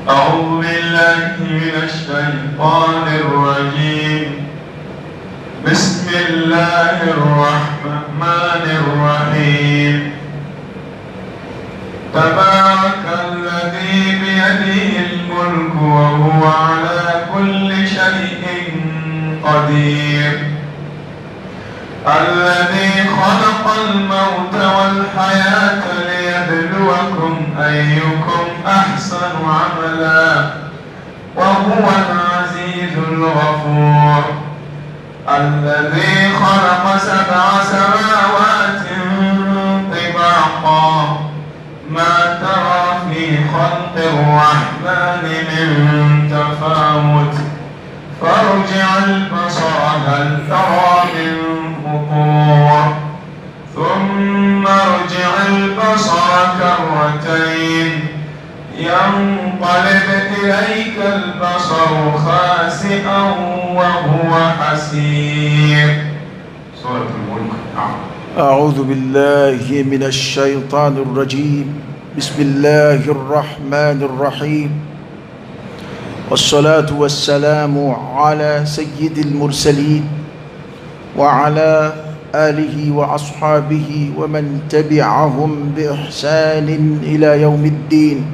أعوذ بالله من الشيطان الرجيم بسم الله الرحمن الرحيم تبارك الذي بيده الملك وهو على كل شيء قدير الذي خلق الموت والحياة ليبلوكم أيكم أحسن عملا وهو العزيز الغفور الذي خلق سبع سماوات طباقا ما ترى في خلق الرحمن من تفاوت فارجع البصر هل ترى من فطور ثم ارجع البصر كرتين ينقلب إليك البصر خاسئا وهو حسير سورة الملك نعم أعوذ بالله من الشيطان الرجيم بسم الله الرحمن الرحيم والصلاة والسلام على سيد المرسلين وعلى آله وأصحابه ومن تبعهم بإحسان إلى يوم الدين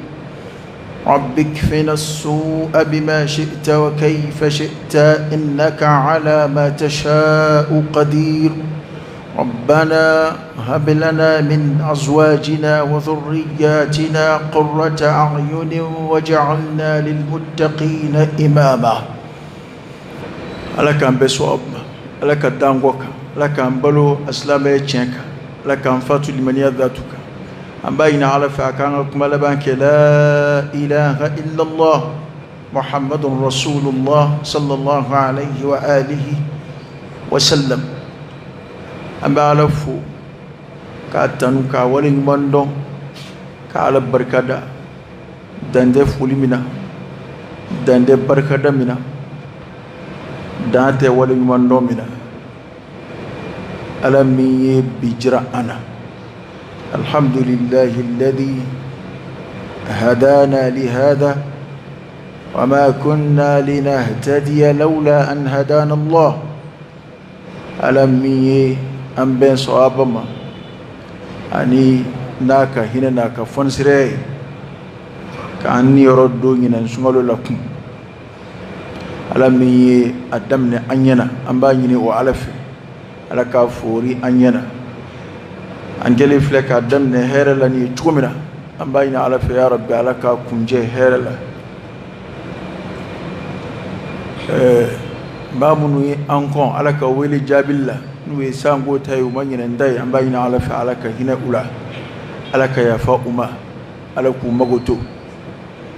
رب اكفنا السوء بما شئت وكيف شئت إنك على ما تشاء قدير ربنا هب لنا من أزواجنا وذرياتنا قرة أعين واجعلنا للمتقين إماما Ala k'an bɛɛ sɔn Ala ka d'an kɔ kan Ala k'an balo asilamɛya tiɲɛ kan Ala k'an fatu limaniya datu kan an b'a ɲini Ala fɛ a k'an ka kuma laban kɛ la ilaha illallah muhammadun rasulullah sallallahu alayhi wa alihi wa sallam an bɛ Ala fo k'a tanu k'a wale ɲuman dɔn ka Ala barikada dan tɛ foli min na dan tɛ barikada min na dan tɛ wale ɲuman dɔn min na Ala min ye bi jira an na alhamdulillahi alladhi hadana li hada wa ma kunna linahtadiya lawla an hadana Allah Ala min ye an bɛn sawaba ma ani n'a ka hinɛ n'a ka fɔnisiraya ye k'an niyɔrɔ don ɲinan sunkalo la kun Ala min ye a daminɛ an ɲɛna an b'a ɲini o Ala fɛ Ala k'a foori an ɲɛna an kɛlen filɛ k'a daminɛ hɛrɛ la nin ye cogo min na an b'a ɲini Ala fɛ ya Rabbi Ala k'a kuncɛ hɛrɛ la ɛɛ maa minnu ye an kɔn Ala ka wele jaabili la n'u ye sanko ta ye u ma ɲinɛ n ta ye an b'a ɲini Ala fɛ Ala ka hinɛ u la Ala ka yafa u ma Ala k'u mago to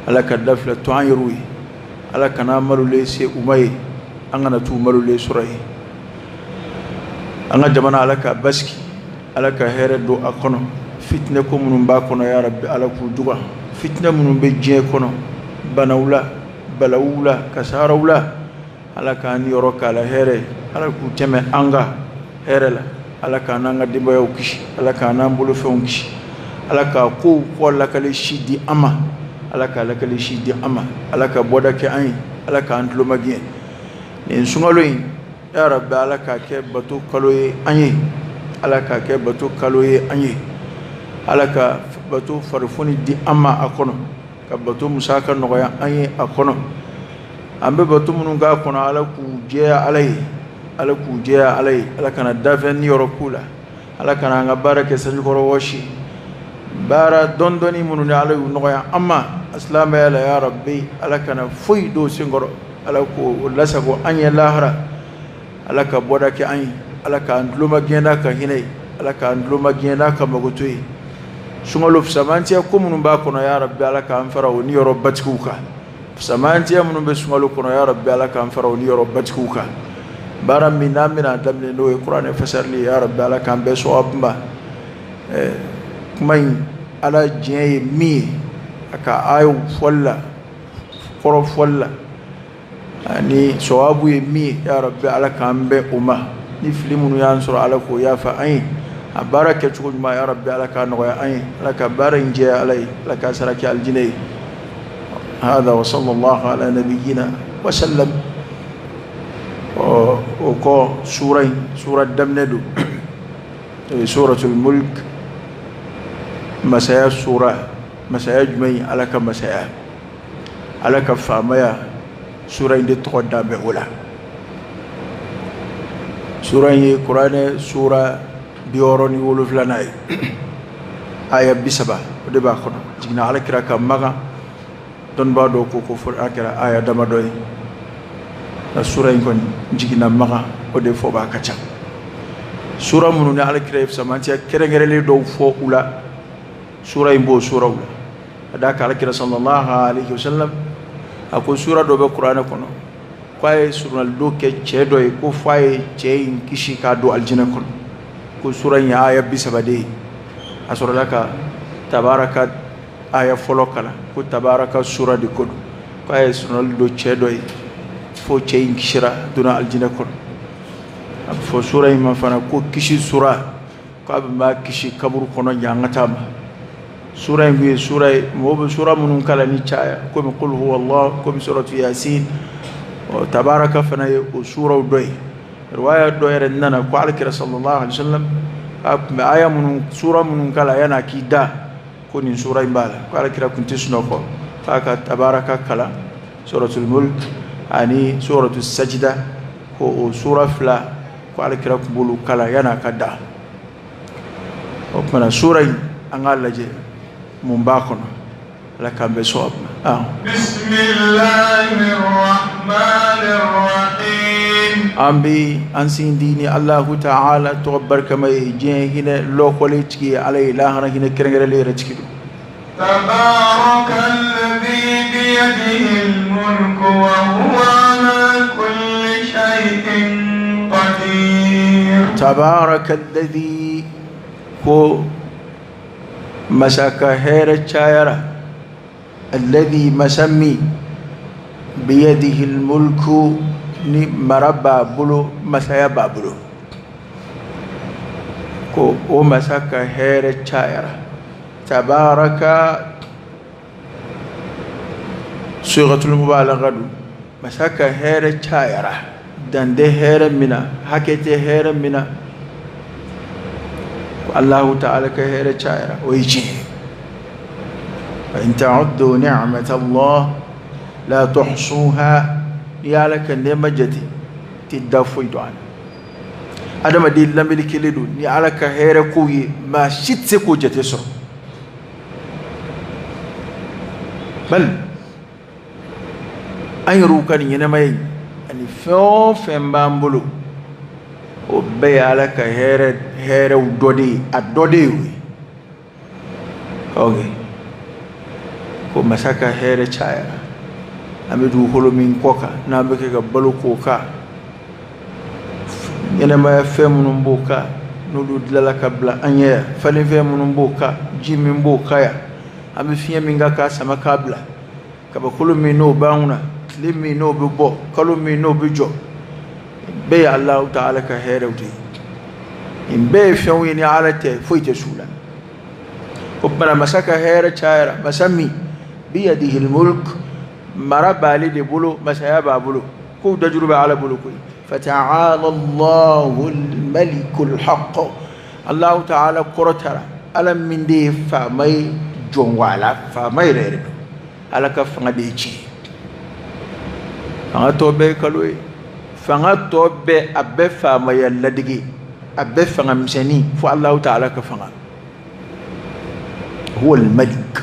Ala ka da fila to an yɛrɛw ye Ala kana an malolen se u ma ye an kana t'u malolen sɔrɔ yen an ka jamana Ala k'a basigi Ala ka hɛrɛ don a kɔnɔ fitinɛ ko minnu b'a kɔnɔ ya Rabbi Ala k'u juga fitinɛ minnu bɛ diɲɛ kɔnɔ banaw la balawu la kasaraw la Ala k'an niyɔrɔ k'a la hɛrɛ Ala k'u tɛmɛ an kan hɛrɛ la Ala k'an n'an ka denbayaw kisi Ala k'an n'an bolofɛnw kisi Ala ka kow kɔ lakali si di an ma Ala ka lakali si di an ma Ala ka bɔda kɛ an ye Ala k'an tulo magɛn nin sunkalo in ya Rabbi Ala k'a kɛ bato kalo ye an ye Ala k'a kɛ bato kalo ye an ye Ala ka bato farifoni di an ma a kɔnɔ ka bato musaka nɔgɔya an ye a kɔnɔ an bɛ bato minnu k'a kɔnɔ Ala k'u jɛya Ala ye Ala k'u jɛya Ala ye Ala kana dafɛn niyɔrɔ k'u la Ala kana an ka baara kɛ sanjikɔrɔ wɔsi baara dɔndɔni minnu ni Ala y'u nɔgɔya an ma silamɛya la ya Rabbi Ala kana foyi don senkɔrɔ Ala k'o lasago an ye lahara Ala ka bɔda kɛ an ye Ala k'an tulomagɛn n'a ka hinɛ ye Ala k'an tulomagɛn n'a ka magoto ye sunkalo fisamantiya ko minnu b'a kɔnɔ ya Rabbi Ala k'an fara o niyɔrɔ batigiw kan fisamantiya minnu bɛ sunkalo kɔnɔ ya Rabbi Ala k'an fara o niyɔrɔ batigiw kan baara min n'an bɛna daminɛ n'o ye kuranɛ fasarili ye ya Rabbi Ala k'an bɛɛ sɔn ma kuma in Ala diɲɛ ye min ye a ka ayaw fɔli la kɔrɔ fɔli la ani sawabu ye min ye ya Rabbi Ala k'an bɛn o ma ni fili minnu y'an sɔrɔ Ala k'o yafa an ye a baara kɛcogo ɲuman ya Rabbi Ala k'a nɔgɔya an ye Ala ka baara in jɛya Ala ye Ala k'a sara kɛ alijinɛ ye. Hada wa sallallahu ala nabiyyina wa sallam. O kɔ, sura in, sura daminɛ don, suratul Mulk, masaya sura. Masaya jumɛn ye? Ala ka masaya, Ala ka faamaya. Sura in de tɔgɔ dan bɛ o la. Sura in ye Kuranɛ sura 67nan ye. Aya 30, o de b'a kɔnɔ. Jiginna Ala kira kan Makan. Dɔnnibaa dɔw ko ko fo a kɛra aya damadɔ ye, nka sura in kɔni jiginna Makan, o de fɔ b'a ka ca. Sura minnu ni Ala kira ye fisamantiya kɛrɛnkɛrɛnlen dɔw fɔ u la, sura in b'o suraw la. Ka d'a kan, Ala kira sallallahu alaihi wasallam a ko sura dɔ bɛ Kuranɛ kɔnɔ, ko a ye surunalidon kɛ cɛ dɔ ye, ko f'a ye cɛ in kisi k'a don alijinɛ kɔnɔ. Ko sura in ye aya 30 de ye. A sɔrɔla ka Tabaraka aya fɔlɔ kalan, ko Tabaraka sura de ko don, ko a ye surunali don cɛ dɔ ye fo cɛ in kisira, donna alijinɛ kɔnɔ. A bɛ fɔ sura in ma fana ko kisi sura, ko a bɛ maa kisi kaburu kɔnɔ ɲangata ma. Sura in ye sura ye mɔgɔw bɛ sura minnu kalan ni caya, komi Qul huwa Allah, komi suratu Yasin. Tabaraka fana ye o suraw dɔ ye. Riwaya dɔ yɛrɛ nana ko Alakira sallallahu alaihi wasallam a tun bɛ aya minnu, sura minnu kalan yan'a k'i da, ko nin sura in b'a la, ko Alakira tun tɛ sunɔgɔ k'a ka Tabaraka kalan, suratul Mulk ani suratu Sajida, ko o sura fila, ko Alakira tun b'olu kalan yan'a ka da. O tuma na, sura in, an k'a lajɛ mun b'a kɔnɔ. Ala k'an bɛ sɔn ma. An bɛ an sindi ni Alahu Taala tɔgɔ barikama ye, diɲɛ hinɛ lɔkɔlen tigi ye Ala ye, lahara hinɛ kɛrɛnkɛrɛnlen yɛrɛ tigi don. Tabaraka, ko masa ka hɛrɛ cayara, alladhi, masa min, biyadihi almulku, ni mara b'a bolo, masaya b'a bolo, ko o masa ka hɛrɛ cayara. Tabaraka, sigatul mubalaga don. Masa ka hɛrɛ cayara, dan tɛ hɛrɛ min na, hakɛ tɛ hɛrɛ min na, ko Allahu Ta'ala ka hɛrɛ cayara. O ye tiɲɛ ye. Wa in ta'uddu ni'mat Allah la tuhsuha. N'i y'Ala ka nɛɛma jate, tɛ da foyi dɔn a la. Adamaden lamɛnni kelen don ni Ala ka hɛrɛ kow ye, maa si tɛ se k'o jate sɔrɔ. Bali an yɛrɛw ka nin ɲɛnamaya in ani fɛn o fɛn b'an bolo, o bɛɛ ye Ala ka hɛrɛ hɛrɛw dɔ de ye, a dɔ de ye o ye. Ok, ko masa ka hɛrɛ cayara. An bɛ dugukolo min kɔ kan, n'an bɛ kɛ ka balo k'o kan, ɲɛnamaya fɛn minnu b'o kan, n'olu dilanla ka bila an ɲɛ yan, falenfɛn minnu b'o kan, ji min b'o kan yan, an bɛ fiɲɛ min kan k'a sama k'a bila, kabakolo min n'o b'an kunna, tile min n'o bɛ bɔ, kalo min n'o bɛ jɔ, bɛɛ ye Alahu Taala ka hɛrɛw de ye. Nin bɛɛ ye fɛnw ye ni Ala tɛ, foyi tɛ s'u la. O tuma na, masa ka hɛrɛ cayara, masa min biyadihil mulk, mara b'ale de bolo, masaya b'a bolo, kow dajuru bɛ Ala bolo koyi. Fata'ala Allahu al-malikul haqq. Allahu Ta'ala kɔrɔtara, Ala min de ye faama ye, jɔnwala faama yɛrɛ yɛrɛ don. Ala ka fanga de ye tiɲɛ, fanga tɔ bɛɛ ye kalo ye, fanga tɔ bɛɛ, a bɛɛ faamaya ladege, a bɛɛ fanga misɛnnin, fo Allahu Ta'ala ka fanga. Huwa al-malik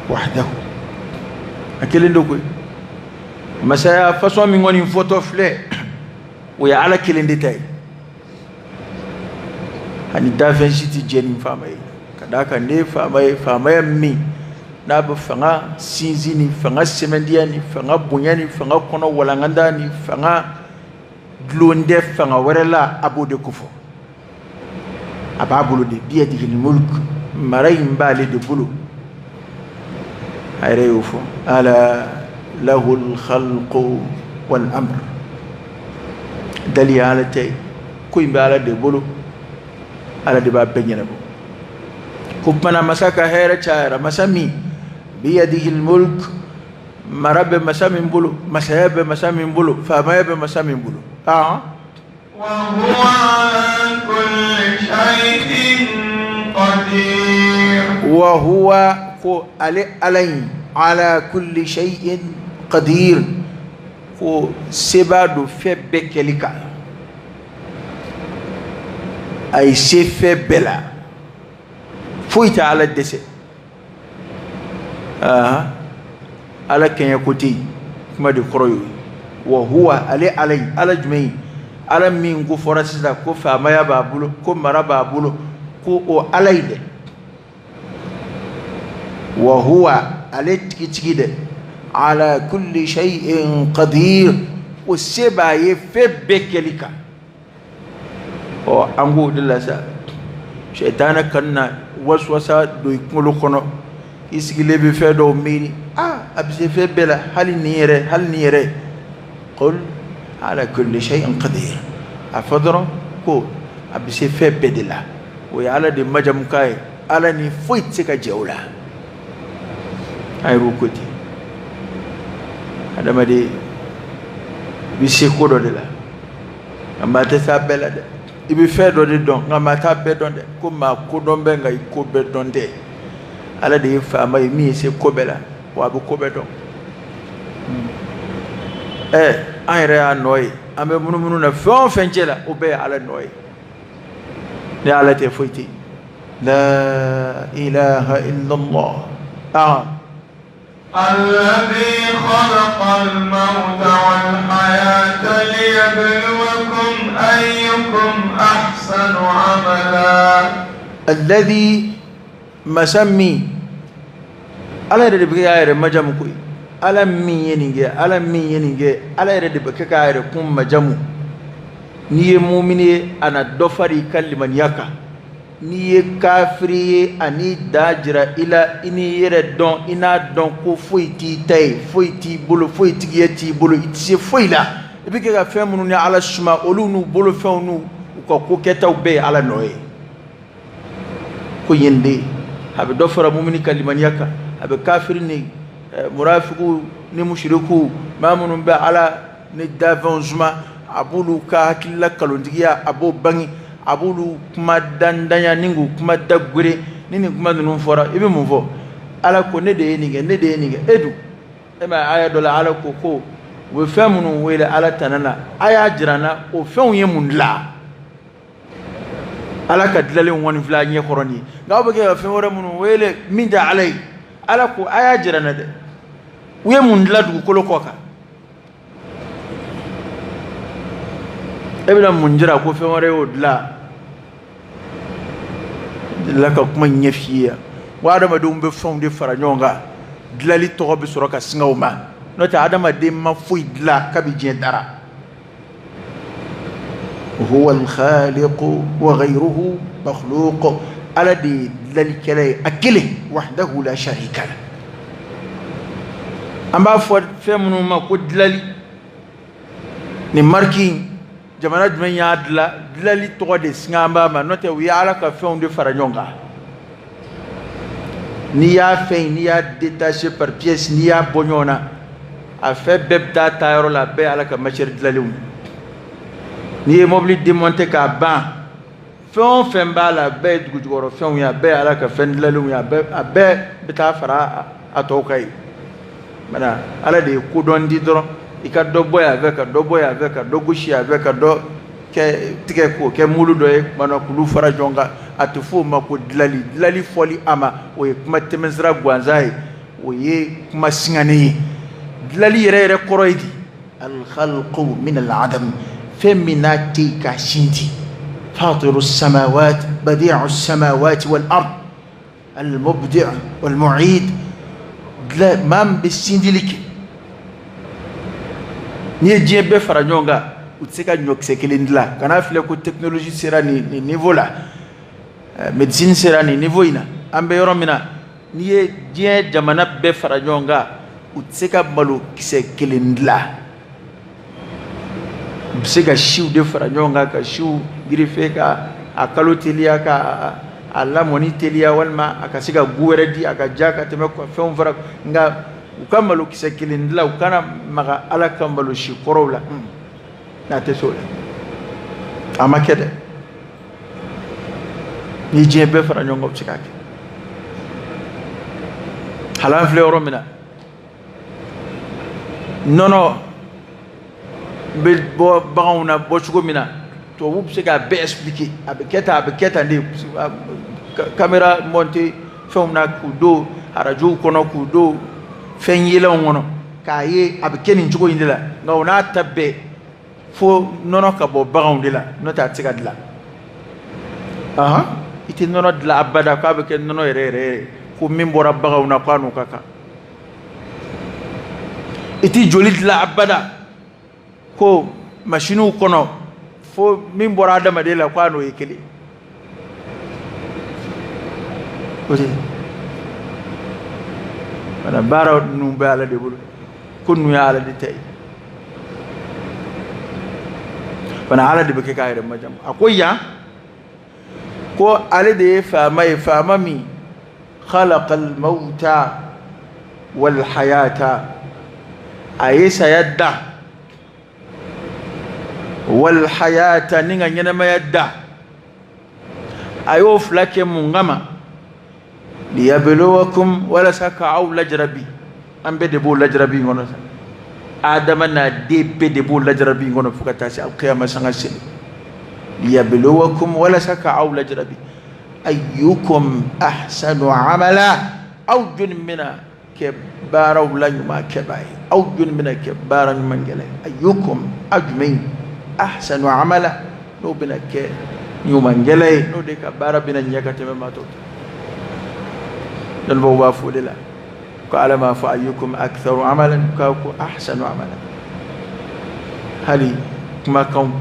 wahdahu, a kelen don koyi. Masaya façon min kɔni fɔtɔ filɛ, o ye Ala kelen de ta ye, ani dafɛn si tɛ jɛ ni faama ye. Ka d'a kan, ne ye faama ye, faamaya min n'a bɛ fanga sinsin ni fanga sɛmɛndiya ni fanga bonya ni fanga kɔnɔ walankanda ni fanga dulon tɛ fanga wɛrɛ la, a b'o de kofɔ. A b'a bolo de, biyadihil mulk, mara in b'ale de bolo. A yɛrɛ y'o fɔ, ala lahul khalqu wal amr. Dali ye Ala ta ye, ko in bɛ Ala de bolo, Ala de b'a bɛɛ ɲɛnabɔ. Ko kumana, masa ka hɛrɛ cayara, masa min Biyadihi lmulk, mara bɛ masa min bolo, masaya bɛ masa min bolo, faamaya bɛ masa min bolo. Ah, wa huwa ala kulli shay'in qadir. Wa huwa, ko ale Ala in, ala kulli shay'in qadir, ko sebaa don fɛn bɛɛ kɛli kan, a ye se fɛn bɛɛ la, foyi tɛ Ala dɛsɛ. Aa, Ala kɛɲɛ ko tɛ yen, kuma de kɔrɔ y'o ye. Wa huwa, ale Ala in, Ala jumɛn ye? Ala min ko fɔra sisan ko faamaya b'a bolo, ko mara b'a bolo, ko o Ala in dɛ. Wa huwa, ale tigitigi dɛ, ala kulli shay'in qadir, ko se b'a ye fɛn bɛɛ kɛli kan. Ɔ, an k'o de la sa, sɛtanɛ kana waswasa don i kunkolo kɔnɔ, i sigilen bɛ fɛn dɔw miiri, aa, a bɛ se fɛn bɛɛ la, hali nin yɛrɛ, hali nin yɛrɛ. Qul ala kulli shay'in qadir, a fɔ dɔrɔn ko a bɛ se fɛn bɛɛ de la. O ye Ala de majamukan ye, Ala ni foyi tɛ se ka jɛ o la. A yɛrɛ ko ten, adamaden i bɛ se ko dɔ de la, nka maa tɛ s'a bɛɛ la dɛ. I bɛ fɛn dɔ de dɔn, nka maa t'a bɛɛ dɔn dɛ. Ko maa ko dɔn bɛ, nka i ko bɛɛ dɔn tɛ. Ala de ye faama ye min ye se ko bɛɛ la, wa a bɛ ko bɛɛ dɔn. Ɛ, an yɛrɛ y'a nɔ ye, an bɛ munumunu na fɛn o fɛn cɛ la, o bɛɛ ye Ala nɔ ye. Ni Ala tɛ, foyi tɛ yen. La ilaha illallah. Ah, الذي خلق الموت والحياة ليبلوكم أيكم أحسن عملا. الذي, masa min, Ala yɛrɛ de bɛ kɛ k'a yɛrɛ majamu koyi. Ala min ye nin kɛ, Ala min ye nin kɛ, Ala yɛrɛ de bɛ kɛ k'a yɛrɛ kun majamu. N'i ye mumini ye, a na dɔ fara i ka limaniya kan. N'i ye kafiri ye, a n'i da jira i la, i n'i yɛrɛ dɔn, i n'a dɔn ko foyi t'i ta ye, foyi t'i bolo, foyi tigiya t'i bolo, i tɛ se foyi la. I bɛ kɛ ka fɛn minnu ni Ala suma, olu n'u bolofɛnw n'u u ka ko kɛtaw bɛɛ ye Ala nɔ ye. Ko yen de a bɛ dɔ fara mumini ka limaniya kan, a bɛ kafiri ni murafiku ni musiriku, maa minnu bɛ Ala ni dafɛnw suma, a b'olu ka hakilila kalontigiya, a b'o bange, a b'olu kuma dandanya ni k'u kuma da gwere. Ni nin kuma ninnu fɔra, i bɛ mun fɔ? Ala ko ne de ye nin kɛ, ne de ye nin kɛ. E dun, e ma aya dɔ la, Ala ko ko u bɛ fɛn minnu wele Ala tana na, a y'a jira n na o fɛnw ye mun dilan. Ala ka dilanlenw kɔni filɛ a ɲɛ kɔrɔ nin ye, nka aw bɛ kɛ ka fɛn wɛrɛ minnu wele min tɛ Ala ye, Ala ko a y'a jira n na dɛ, u ye mun dilan dugukolo kɔ kan? E bɛna mun jira ko fɛn wɛrɛ y'o dilan? Delila ka kuma ɲɛ f'i ye yan ko adamadenw bɛ fɛnw de fara ɲɔgɔn kan, dilali tɔgɔ bɛ sɔrɔ ka singa o ma. N'o tɛ, adamaden ma foyi dilan kabi diɲɛ dara. Huwa al-khaliqu wa ghayruhu makhluq. Ala de ye dilalikɛla ye a kelen, wahdahu la sharika la. An b'a fɔ fɛn minnu ma ko dilali, nin mariki jamana jumɛn y'a dilan? Dilali tɔgɔ de singa an b'a ma. N'o tɛ, u ye Ala ka fɛnw de fara ɲɔgɔn kan. N'i y'a fɛn, n'i y'a détaché par pièce, n'i y'a bɔ ɲɔgɔn na, a fɛn bɛɛ bɛ taa taayɔrɔ la, a bɛɛ ye Ala ka matière dilalenw ye. N'i ye mobili démonté k'a ban, fɛn o fɛn b'a la, a bɛɛ ye dugujukɔrɔ fɛnw ye, a bɛɛ ye Ala ka fɛn dilalenw ye, a bɛɛ bɛ taa fara a tɔw kan yen. Mana Ala de ye kodɔn di dɔrɔn, i ka dɔ bɔ yan fɛ, ka dɔ bɔ yan fɛ, ka dɔ gosi yan fɛ, ka dɔ kɛ tigɛ k'o kɛ mulu dɔ ye, kumana k'olu fara ɲɔgɔn kan, a tɛ f'o ma ko dilali. Dilali fɔli a ma, o ye kuma tɛmɛsira gansan ye, o ye kuma singanen ye. Dilali yɛrɛ yɛrɛ kɔrɔ ye di? Alkhalqu min al-adam, fɛn min n'a tɛ yen k'a sinti. Fatiru samawat, badi'u samawati wal ard, al-mubdi' wal mu'id. Maa min bɛ sindili kɛ, n'i ye diɲɛ bɛɛ fara ɲɔgɔn kan, u tɛ se ka ɲɔkisɛ kelen dilan. Kan'a filɛ ko technologie sera nin niveau la, médecine sera nin niveau in na, an bɛ yɔrɔ min na, n'i ye diɲɛ jamana bɛɛ fara ɲɔgɔn kan, u tɛ se ka malo kisɛ kelen dilan. U bɛ se ka siw de fara ɲɔgɔn kan, ka siw greffer, ka a kalo teliya, ka a lamɔni teliya walima a ka se ka goût wɛrɛ di, a ka ja ka tɛmɛ fɛnw fara. Nka u ka malokisɛ kelen dilan, u kana maga Ala ka malo si kɔrɔw la, n'a tɛ se o la, a ma kɛ dɛ. Ni diɲɛ bɛɛ fara ɲɔgɔn kan, u bɛ se k'a kɛ. Hali an filɛ yɔrɔ min na, nɔnɔ bɛ bɔ baganw na bɔ cogo min na, tubabu bɛ se k'a bɛɛ expliquer, a bɛ kɛ tan, a bɛ kɛ tan de, caméra monter fɛnw na k'u don arajow kɔnɔ, k'u don fɛn yelenw kɔnɔ, k'a ye a bɛ kɛ nin cogo in de la. Nka o n'a ta bɛɛ, fo nɔnɔ ka bɔ baganw de la, n'o tɛ a tɛ se ka dilan. Ahan, i tɛ nɔnɔ dilan abada k'a bɛ kɛ nɔnɔ yɛrɛ yɛrɛ yɛrɛ ko min bɔra baganw na k'a n'o ka kan. I tɛ joli dilan abada ko masiniw kɔnɔ fo min bɔra adamaden la k'a n'o ye kelen. O de wala baara ninnu bɛ Ala de bolo, ko ninnu ye Ala de ta ye fana, Ala de bɛ kɛ k'a yɛrɛ majamu. A ko yan ko ale de ye faama ye, faama min khalaqa al-mawta wal hayata, a ye saya da, wal hayata, ni ka ɲɛnamaya da. A y'o fila kɛ mun kama? Liyabluwakum, walasa ka aw lajarabi. An bɛɛ de b'o lajarabi in kɔnɔ sa, Adama n'a den bɛɛ de b'o lajarabi in kɔnɔ fo ka taa se alkiyama sanga seli. Liyabluwakum, walasa ka aw lajarabi, ayyukum ahsanu amala, aw jɔni bɛna kɛ baaraw la ɲuman kɛbaa ye, aw jɔni bɛna kɛ baara ɲuman kɛla ye. Ayyukum, aw jumɛn, ahsanu amala, n'o bɛna kɛ ɲumankɛla ye, n'o de ka baara bɛna ɲɛ ka tɛmɛ maa tɔw ta. Dɔnnibaaw b'a fɔ o de la ko Ala m'a fɔ ayyukum aktharu amalan, k'a ko ahsanu amalan. Hali kumakanw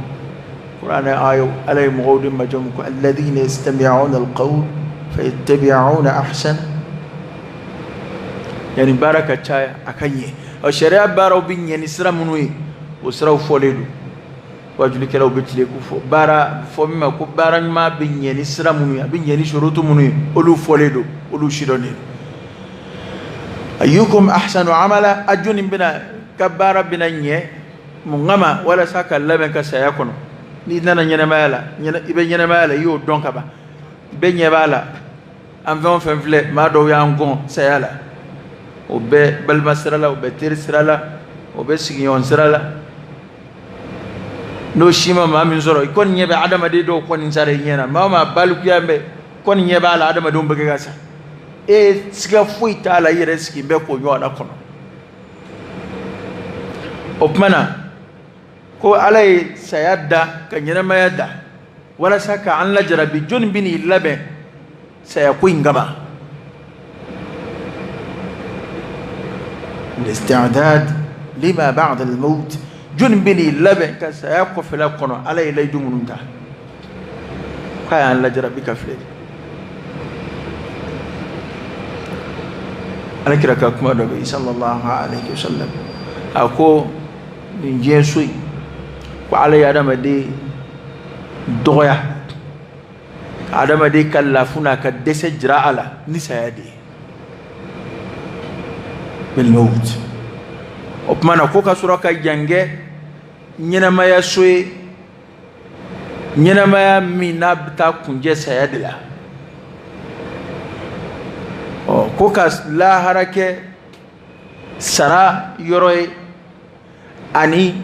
Kuranɛ ayo, Ala ye mɔgɔw de majamu ko alladhina yastami'una alqawl fayattabi'una ahsana, yani baara ka caya a ka ɲɛ. Ɔ, sariya baaraw bɛ ɲɛ ni sira minnu ye, o siraw fɔlen don. Wajulikɛlaw bɛ tile k'u fɔ, baara fɔ min ma ko baara ɲuman bɛ ɲɛ ni sira minnu ye, a bɛ ɲɛ ni surutu minnu ye, olu fɔlen don, olu sidɔnnen don. Ayyukum ahsanu amala, a jɔnni bɛna ka baara bɛna ɲɛ mun kama? Walasa ka labɛn ka saya kɔnɔ. N'i nana ɲɛnamaya la, i bɛ ɲɛnamaya la, i y'o dɔn ka ban, bɛɛ ɲɛ b'a la. An fɛn o fɛn filɛ, maa dɔw y'an gɔn saya la, o bɛ balima sira la, o bɛ teri sira la, o bɛ sigiɲɔgɔn sira la. N'o si ma maa min sɔrɔ, i kɔni ɲɛ bɛ adamaden dɔw kɔni sara i ɲɛ na. Maa o maa balikuya bɛ kɔni ɲɛ b'a la, adamadenw bɛ kɛ ka sa, e siga foyi t'a la, i yɛrɛ sigi bɛ k'o ɲɔgɔnna kɔnɔ. O tuma na ko Ala ye saya da ka ɲɛnamaya da walasa ka an lajarabi, jɔnni bɛ n'i labɛn saya ko in kama. Al-isti'dad lima ba'da al-maut, jɔnni bɛ n'i labɛn ka saya kɔfɛla kɔnɔ, Ala ye layidu minnu ta k'a y'an lajarabi ka filɛ. Ala kira ka kuma dɔ bɛ yen, sallallahu alaihi wasallam, a ko nin diɲɛ so in, ko Ala ye adamaden dɔgɔya ka adamaden ka lafu n'a ka dɛsɛ jira a la ni saya de ye, bil maut. O tuma na ko ka sɔrɔ ka yan kɛ ɲɛnamaya so ye, ɲɛnamaya min n'a bɛ taa kuncɛ saya de la. Ɔ, ko ka lahara kɛ sara yɔrɔ ye ani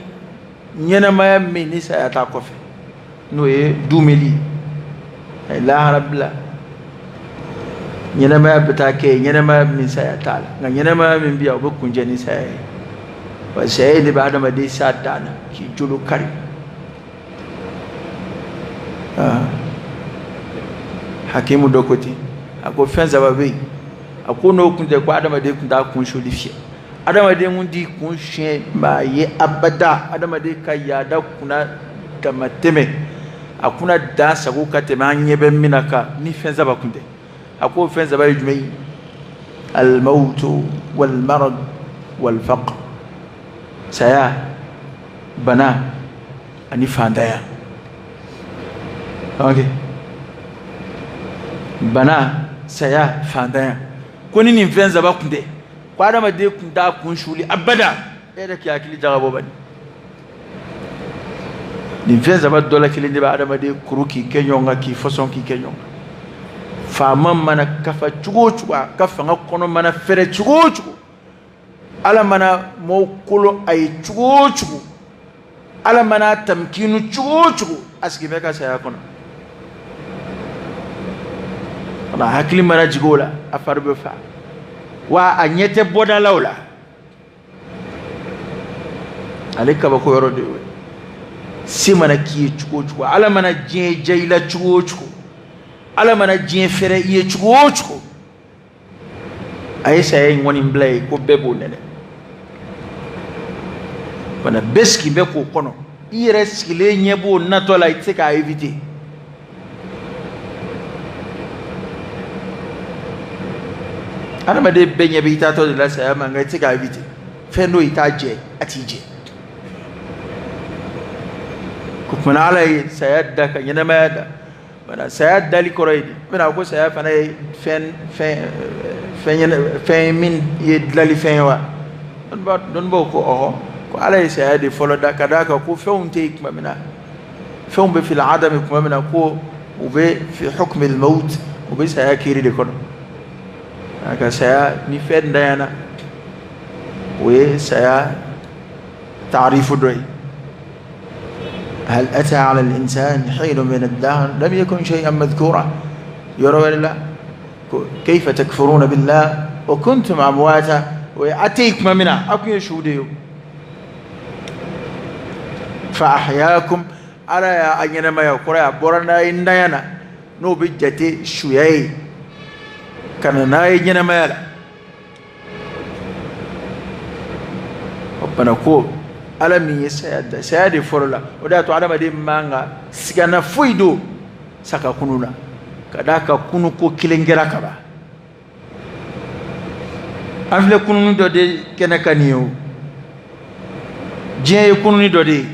ɲɛnamaya min ni saya t'a kɔfɛ, n'o ye dumeli ye. Lahara bila ɲɛnamaya bɛ taa kɛ ɲɛnamaya min saya t'a la, nka ɲɛnamaya min bɛ yan, o bɛ kuncɛ ni saya ye. Wa saya de bɛ adamaden s'a dan na k'i jolo kari. Hakimu dɔ ko ten, a ko fɛn saba bɛ yen, a ko n'o kun tɛ ko adamaden kun t'a kun soli fiyɛ, adamaden kun t'i kun siɲɛ maa ye abada, adamaden ka yaada kunna damatɛmɛ, a kunna dan sago ka tɛmɛ an ɲɛ bɛ min na kan ni fɛn saba kun tɛ. A ko fɛn saba ye jumɛn ye? Almawtu walmarad walfaqr, saya, bana ani fantanya. Ok, Bana, saya, fantanya. Ko ni nin fɛn saba kun tɛ, ko adamaden kun t'a kun suli abada. E yɛrɛ k'i hakili jagabɔ bani, nin fɛn saba dɔ la kelen de bɛ adamaden kuru k'i kɛ ɲɔgɔn kan, k'i fɔsɔn k'i kɛ ɲɔgɔn kan. Faama mana kafa cogo o cogo, a ka fanga kɔnɔ mana fɛrɛ cogo o cogo, Ala mana mɔɔw kolo a ye cogo o cogo, Ala mana tamkinu cogo o cogo, a sigi bɛ ka saya kɔnɔ. A hakili mana jigin o la, a fari bɛ fa, wa a ɲɛ tɛ bɔda la o la. Ale kabako yɔrɔ de y'o ye. Se mana k'i ye cogo o cogo, Ala mana diɲɛ diya i la cogo o cogo, Ala mana diɲɛ fɛrɛ i ye cogo o cogo, a ye saya in kɔni bila ye ko bɛɛ b'o nɛnɛ. Fana bɛɛ sigi bɛ k'o kɔnɔ, i yɛrɛ sigilen ɲɛ b'o natɔ la, i tɛ se k'a éviter. Adamaden bɛɛ ɲɛ bɛ i taatɔ de la saya ma, nka i tɛ se k'a éviter. Fɛn dɔ i t'a jɛ, a t'i jɛ. O tuma na Ala ye saya da ka ɲɛnamaya da. Wala saya dali kɔrɔ ye di? Bɛna ko saya fana ye fɛn fɛn fɛn ɲɛnɛ fɛn min ye dilali fɛn ye wa? Dɔnnibaw ko ɔhɔ, ko Ala ye saya de fɔlɔ da, ka d'a kan ko fɛnw tɛ yen tuma min na, fɛnw bɛ fil adami tuma min na, ko u bɛ fi hukmi al-maut, u bɛ saya kiiri de kɔnɔ. A ka saya ni fɛn dayana, o ye saya taarifu dɔ ye. هل أتى على الإنسان حين من الدهر لم يكن شيئا مذكورا. Yɔrɔ wɛrɛ la, كيف تكفرون بالله وكنتم أمواتا. O ye a tɛ yen tuma min na, a kun ye su de ye. فأحياكم, Ala y'a ɲɛnamaya, o kɔrɔ ye a bɔra n'a ye ntanya na, n'o bɛ jate suya ye, ka na n'a ye ɲɛnamaya la. O bana ko Ala min ye saya da, saya de fɔlɔ la. O de y'a to adamaden man ka sigana foyi don sa ka kunu na, ka d'a kan kunu ko kelen kɛra ka ban. An filɛ kununi dɔ de kɛnɛ kan nin ye. O diɲɛ ye kununi dɔ de ye.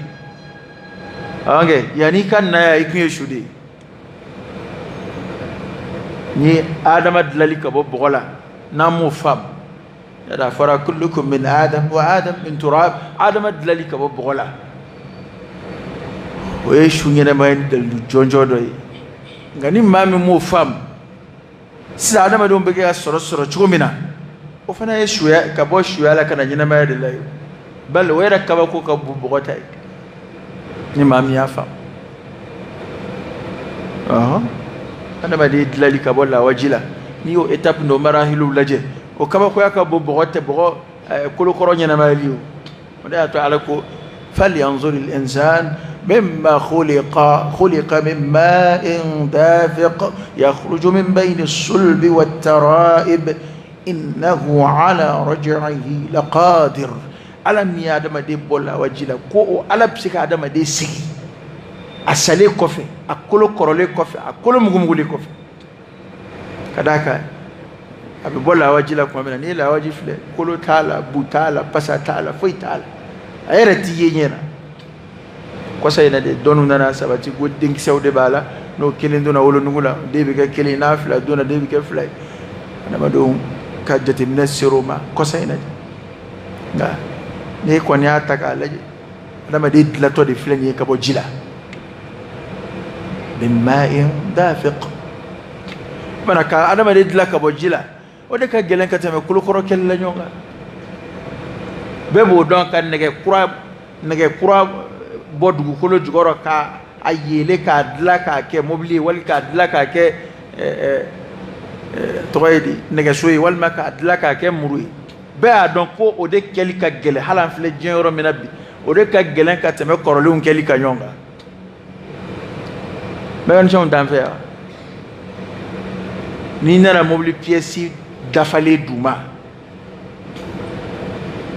Ɔnkɛ yanni i ka na yan, i kun ye su de ye. Ni Adama dilali ka bɔ bɔgɔ la, n'an m'o faamu, yada a fɔra كلكم من آدم وآدم من تراب. Adama dilali ka bɔ bɔgɔ la, o ye su ɲɛnamaya ni dalilu jɔnjɔn dɔ ye. Nka ni maa min m'o faamu sisan, adamadenw bɛ kɛ ka sɔrɔ sɔrɔ cogo min na, o fana ye suya ka bɔ suya la ka na ɲɛnamaya de la ye. Bali o yɛrɛ kabako ka bon bɔgɔ ta ye, ni maa min y'a faamu. Ɔhɔn, adamaden dilali ka bɔ lawaji la, n'i y'o étape n'o marahiluw lajɛ, o kabakoya ka bon bɔgɔ tɛ bɔgɔ kolokɔrɔ ɲɛnamayali o. O de y'a to Ala ko فلينظر الإنسان مما خلق، خلق من ماء دافق يخرج من بين الصلب والترائب إنه على رجعه لقادر. Ala min ye adamaden bɔ lawaji la, ko o Ala bɛ se ka adamaden sigi a salen kɔfɛ, a kolo kɔrɔlen kɔfɛ, a kolo mugumugulen kɔfɛ. Ka d'a kan a bɛ bɔ lawaji la tuma min na, n'i ye lawaji filɛ, kolo t'a la, bu t'a la, pasa t'a la, foyi t'a la, a yɛrɛ t'i ye ɲɛ na. Kɔsa in na de dɔnniw nana sabati ko denkisɛw de b'a la. N'o kelen donna wolonugu la, den bɛ kɛ kelen, n'a fila donna, den bɛ kɛ fila ye. Adamadenw ka jateminɛ ser'o ma kɔsa in na de. Nka n'i kɔni y'a ta k'a lajɛ, adamaden dilatɔ de filɛ nin ye ka bɔ ji la, من ماء دافق. Bana ka adamaden dilan ka bɔ ji la, o de ka gɛlɛn ka tɛmɛ kolokɔrɔ kɛlɛ la ɲɔgɔn kan. Bɛɛ b'o dɔn, ka nɛgɛ kura bɔ dugukolo jukɔrɔ, ka a yeele, k'a dilan k'a kɛ mobili ye, wali k'a dilan k'a kɛ tɔgɔ ye di, nɛgɛso ye, walima k'a dilan k'a kɛ muru ye. Bɛɛ y'a dɔn ko o de kɛli ka gɛlɛn. Hali an filɛ diɲɛ yɔrɔ min na bi, o de ka gɛlɛn ka tɛmɛ kɔrɔlenw kɛli ka ɲɔgɔn kan. Mécaniciens t'an fɛ yan. N'i nana mobili pièce dafalen d'u ma,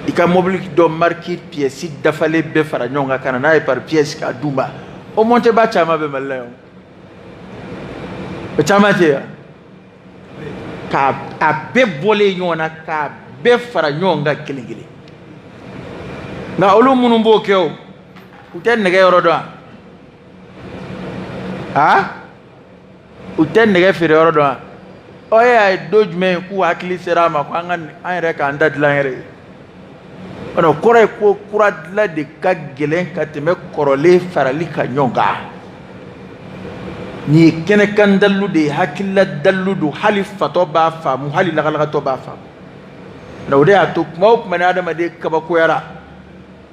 i ka mobili dɔ marque pièce dafalen bɛɛ fara ɲɔgɔn kan ka na n'a ye par pièce k'a d'u ma, o monteba caman bɛ Mali la yan. O caman tɛ yan, k'a a bɛɛ bɔlen ɲɔgɔn na, k'a bɛɛ fara ɲɔgɔn kan kelen kelen. Nka olu minnu b'o kɛ, o u tɛ nɛgɛ yɔrɔ dɔn. A U tɛ nɛgɛ feere yɔrɔ dɔn wa? Ɔ, e y'a ye don jumɛn k'u hakili sera a ma ko an ka an yɛrɛ k'an ta dilan yɛrɛ ye? O kɔrɔ ye ko kura dilan de ka gɛlɛn ka tɛmɛ kɔrɔlen farali kan ɲɔgɔn kan. Nin ye kɛnɛkan dalilu de ye, hakilila dalilu don, hali fatɔ b'a faamu, hali lagalagatɔ b'a faamu. Nka o de y'a to kuma o kuma ni adamaden kabakoyara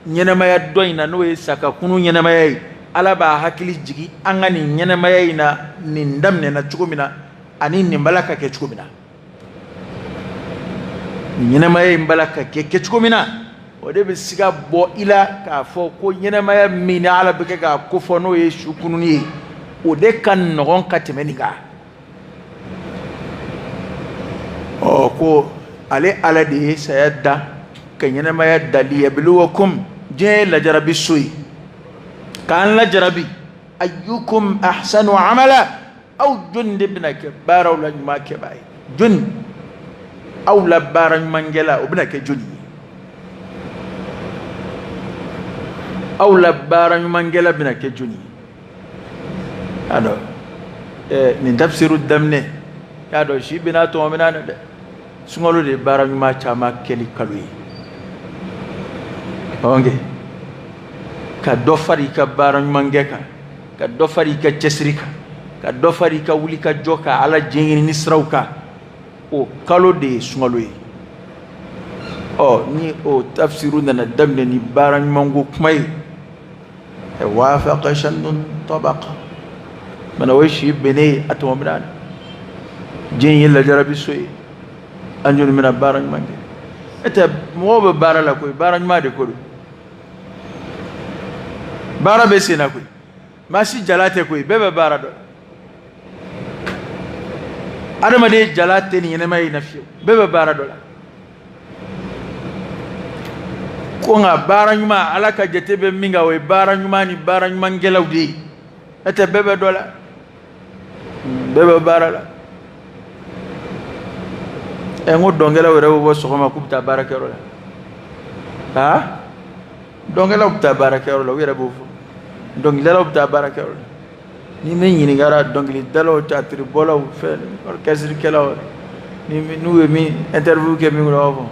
ɲɛnamaya dɔ in na, n'o ye sakakunu ɲɛnamaya ye, Ala b'a hakili jigin an ka nin ɲɛnamaya in na, nin daminɛna cogo min na ani nin b'a la ka kɛ cogo min na, nin ɲɛnamaya in b'a la ka kɛ kɛ cogo min na, o de bɛ siga bɔ i la k'a fɔ ko ɲɛnamaya min ni Ala bɛ kɛ k'a kofɔ, n'o ye su kununi ye, o de ka nɔgɔn ka tɛmɛ nin kan. Ɔ, ko ale Ala de ye saya da ka ɲɛnamaya da, liyabluwakum, diɲɛ ye lajarabi so ye, k'an lajarabi, ayyukum ahsanu amala, aw jɔni de bɛna kɛ baaraw la ɲuman kɛbaa ye? Jɔni aw la baara ɲumankɛla, o bɛna kɛ jɔni ye? Aw la baara ɲumankɛla bɛna kɛ jɔni ye? Y'a dɔn nin tafsiru daminɛ, y'a dɔn si bɛna tɔmɔ bɛna na dɛ. Sunkalo de ye baara ɲuman caman kɛli kalo ye. Ɔnkɛ ka dɔ fara i ka baara ɲumankɛ kan, ka dɔ fara i ka cɛsiri kan, ka dɔ fara i ka wuli ka jɔ ka Ala diɲɛ ɲini siraw kan, o kalo de ye sunkalo ye. Ɔ, ni o tafsiru nana daminɛ ni baara ɲumanko kuma ye, wafaqa shannun tabaqa mana, o ye si bɛnnen ye a tɔmɔ bɛna na. Diɲɛ ye lajarabi so ye, an jɔni bɛna baara ɲuman kɛ? E tɛ mɔgɔw bɛ baara la koyi, baara ɲuman de ko don, baara bɛ sen na koyi, maa si jala tɛ koyi, bɛɛ bɛ baara dɔn. Adamaden jala tɛ nin ɲɛnɛmaya in na fiyewu, bɛɛ bɛ baara dɔ la. Ko nka baara ɲuman, Ala ka jate bɛ min kan, o ye baara ɲuman ni baara ɲumankɛlaw de ye. Ne tɛ, bɛɛ bɛ dɔ la, bɛɛ bɛ baara la. Ɛ, n ko dɔnkɛlaw yɛrɛ bɛ bɔ sɔgɔma k'u bɛ taa baarakɛyɔrɔ la. Aa, dɔnkɛlaw bɛ taa baarakɛyɔrɔ la, u yɛrɛ b'o fɔ. Dɔnkilidalaw bɛ taa baarakɛyɔrɔ la. Ni min ɲininkara, dɔnkilidalaw, teatiribɔlaw, fɛn orchestrekɛlaw, ni n'u ye min interview kɛ min kɔnɔ, u b'a fɔ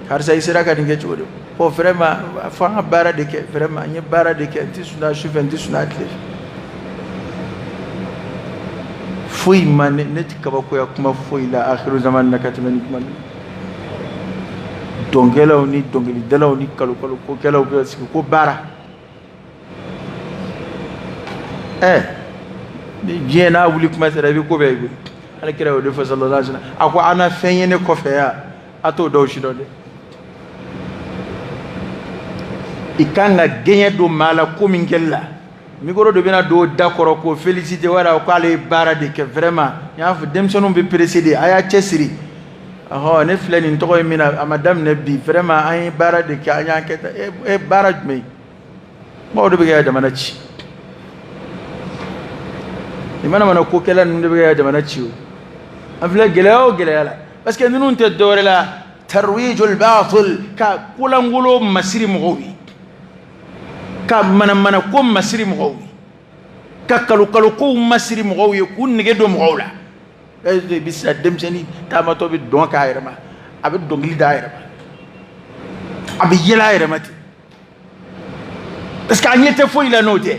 karisa, i sera ka nin kɛ cogo di? Bon, vraiment, fo an ka baara de kɛ. Vraiment, n ye baara de kɛ, n tɛ sunɔgɔ su fɛ, n tɛ sunɔgɔ tile fɛ. Foyi ma ne, ne tɛ kabakoya kuma foyi la akhiru zaman na ka tɛmɛ ni kuma min. Dɔnkɛlaw ni dɔnkilidalaw ni kalokalo kokɛlaw bɛ sigi ko baara. Ɛ, ni diɲɛ n'a wuli kuma sera, i bɛ ko bɛɛ ye koyi. Ala kira y'o de fɔ, sallallahu alaihi wasallam, a ko an na fɛn ye ne kɔfɛ yan, a t'o dɔw si dɔn dɛ. I kan ka gɛɲɛ don maa la ko min kɛli la, micro dɔ bɛna don da kɔrɔ k'o féliciter wala k'ale ye baara de kɛ. Vraiment, n y'a fɔ, denmisɛnninw bɛ pressé de, a y'a cɛsiri. Ɔhɔn, ne filɛ nin tɔgɔ ye min na, a ma daminɛ bi. Vraiment, an ye baara de kɛ, an y'an kɛ tan. E, baara jumɛn? Maaw de bɛ kɛ ka jamana ci. Nin mana mana kokɛla ninnu de bɛ kɛ ka jamana ci. O an filɛ gɛlɛya o gɛlɛya la, parce que ninnu tɛ dɔwɛrɛ la, tarwijul batil, ka kolangolo masiri mɔgɔw ye, ka manamana ko masiri mɔgɔw ye, ka kalo kow masiri mɔgɔw ye, k'u nege don mɔgɔw la. I bɛ sisan denmisɛnnin taamatɔ bɛ dɔn k'a yɛrɛ ma, a bɛ dɔnkili da a yɛrɛ ma, a bɛ yɛlɛ a yɛrɛ ma ten, parce que a ɲɛ tɛ foyi la n'o tɛ.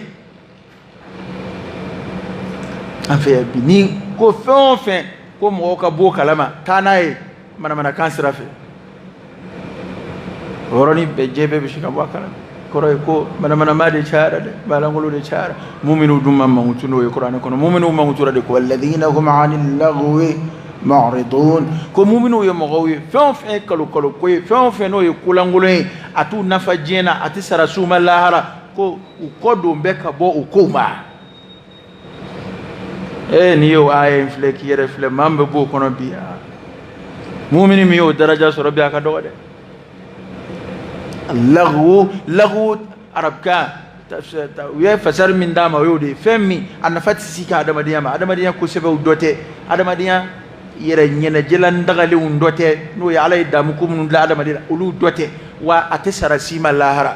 An fɛ yan bi, ni ko fɛn o fɛn ko mɔgɔw ka bɔ o kalama, taa n'a ye manamanakan sira fɛ, o yɔrɔnin bɛɛ jɛ bɛɛ bɛ se ka bɔ a kalama. Kɔrɔ ye ko manamanama de cayara dɛ, balankolon de cayara. Muminw dun ma mankutu n'o ye kuranɛ kɔnɔ. Muminw mankutura de ko alladhina hum anil lagwi mu'ridun, ko muminw ye mɔgɔw ye, fɛn o fɛn ye kalo kalo ko ye, fɛn o fɛn n'o ye kolankolon ye, a t'u nafa diɲɛ na, a tɛ sara s'u ma lahara, ko u kɔ don bɛ ka bɔ o kow ma. Ee, n'i y'o aya in filɛ k'i yɛrɛ filɛ, maa min bɛ bɔ o kɔnɔ bi, mumini min y'o daraja sɔrɔ bi, a ka dɔgɔ dɛ. Lagwu, lagwu arabukan, u ye fasari min d'a ma, o y'o de ye: fɛn min a nafa tɛ s'i ka adamadenya ma, adamadenya kosɛbɛw dɔ tɛ, adamadenya yɛrɛ ɲɛnajɛlan dagalenw dɔ tɛ, n'o ye Ala ye damu ko minnu dilan adamadenya la, olu dɔ tɛ, wa a tɛ sara s'i ma lahara.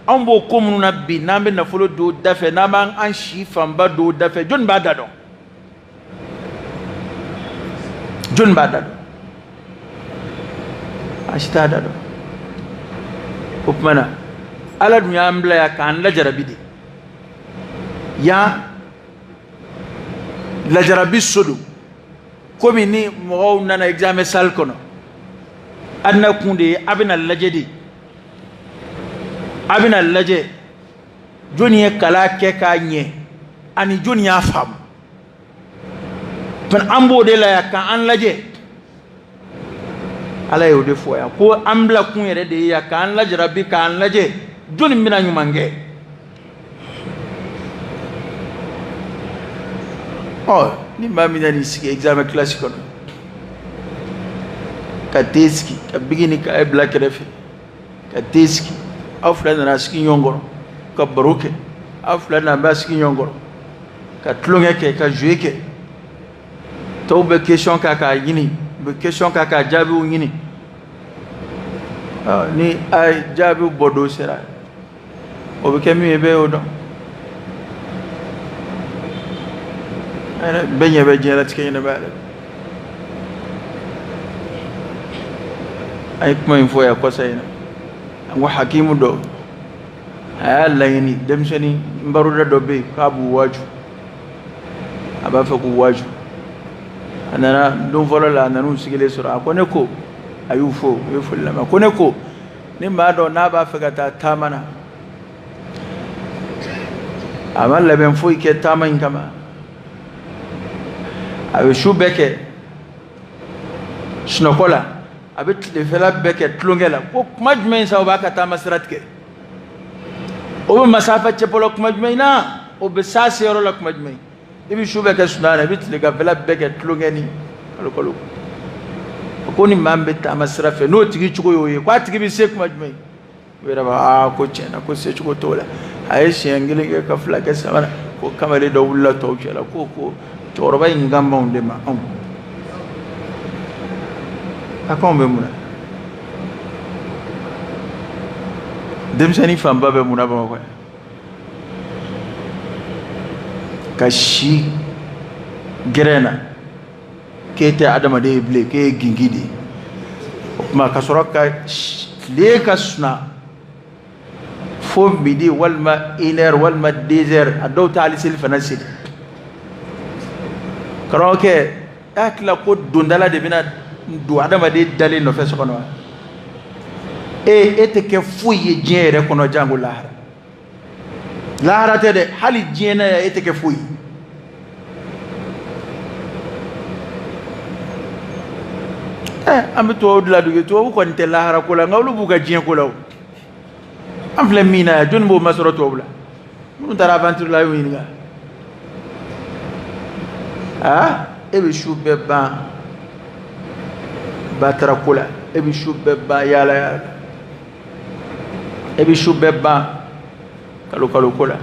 Anw b'o ko minnu na bi, n'an bɛ nafolo don da fɛ, n'an b'an si fanba don da fɛ, jɔnni b'a da dɔn? Jɔnni b'a da dɔn? A si t'a da dɔn. O tuma na Ala dun y'an bila yan k'an lajarabi de. Yan lajarabi so don, komi ni mɔgɔw nana examen salle kɔnɔ, a na kun de ye a bɛna lajɛ de, a bɛna lajɛ jɔnni ye kalan kɛ k'a ɲɛ ani jɔnni y'a faamu. An b'o de la yan k'an lajɛ. Ala y'o de fɔ yan ko an bila kun yɛrɛ de ye yan k'an lajarabi, k'an lajɛ jɔnni bɛna ɲuman kɛ. Ɔ ni maa min nan'i sigi examen classe kɔnɔ ka t'e sigi ka bigi ni kaye bila kɛrɛfɛ ka t'e sigi, aw fila nana sigi ɲɔgɔn kɔrɔ ka baro kɛ, aw fila nana b'a sigi ɲɔgɔn kɔrɔ ka tulonkɛ kɛ, ka jouer kɛ, tɔw bɛ question k'a k'a ɲini, u bɛ question k'a k'a jaabiw ɲini. Ni a jaabiw bɔ don sera, o bɛ kɛ min ye, bɛɛ y'o dɔn. Bɛɛ ɲɛ bɛ diɲɛlatigɛ ɲɛnamaya la. An ye kuma in fɔ yan kɔsa in na, an ko hakimu dɔ a y'a laɲini denmisɛnnin baroda dɔ bɛ yen k'a b'u waaju, a b'a fɛ k'u waaju. A nana don fɔlɔ la, a nan'u sigilen sɔrɔ. A ko ne ko, a y'u fo, u ye foli lamɛn. Ko ne ko, ni maa dɔ n'a b'a fɛ ka taa taama na, a ma labɛn foyi kɛ taama in kama, a bɛ su bɛɛ kɛ sunɔgɔ la, a bɛ tilefɛla bɛɛ kɛ tulonkɛ la, ko kuma jumɛn sa o b'a ka taama sira tigɛ? O bɛ masafa cɛbɔ kuma jumɛn na? O bɛ s'a seyɔrɔ la kuma jumɛn? I bɛ su bɛɛ kɛ sunɔgɔ la, i bɛ tileganfɛla bɛɛ kɛ tulonkɛ ni kalokalo. Ko ni maa min bɛ taama sira fɛ, n'o tigi cogo y'o ye, k'a tigi bɛ se kuma jumɛn? O yɛrɛ b'a aa ko tiɲɛ na ko secogo t'o la. A ye siɲɛ kelen kɛ ka fila kɛ saba la, ko kamalen dɔ wulila tɔw cɛ la ko cɛkɔrɔba in kan b'anw de ma, anw a ko anw bɛ mun na? Denmisɛnnin fanba bɛ mun na Bamakɔ yan? Ka si gɛrɛn na k'e tɛ adamaden ye bilen, k'e ye gingi de ye. O tuma ka sɔrɔ ka tile ka suna fo midi walima une heure walima deux heures, a dɔw tɛ hali seli fana seli. Karamɔgɔkɛ, e hakili la ko dondala de bɛna don adamaden dalen nɔfɛ so kɔnɔ wa? E tɛ kɛ foyi ye diɲɛ yɛrɛ kɔnɔ jango lahara. Lahara tɛ dɛ, hali diɲɛ na yan e tɛ kɛ foyi ye. An bɛ tubabu ladugu, tubabu kɔni tɛ lahara ko la, nka olu b'u ka diɲɛ ko la o. An filɛ min na yan, jɔnni b'o masɔrɔ tubabu la? Minnu taara aventure la, a y'u ɲininka. Aa, e bɛ su bɛɛ ban batara ko la, e bɛ su bɛɛ ban yaala yaala la, e bɛ su bɛɛ ban kalo kalo ko la,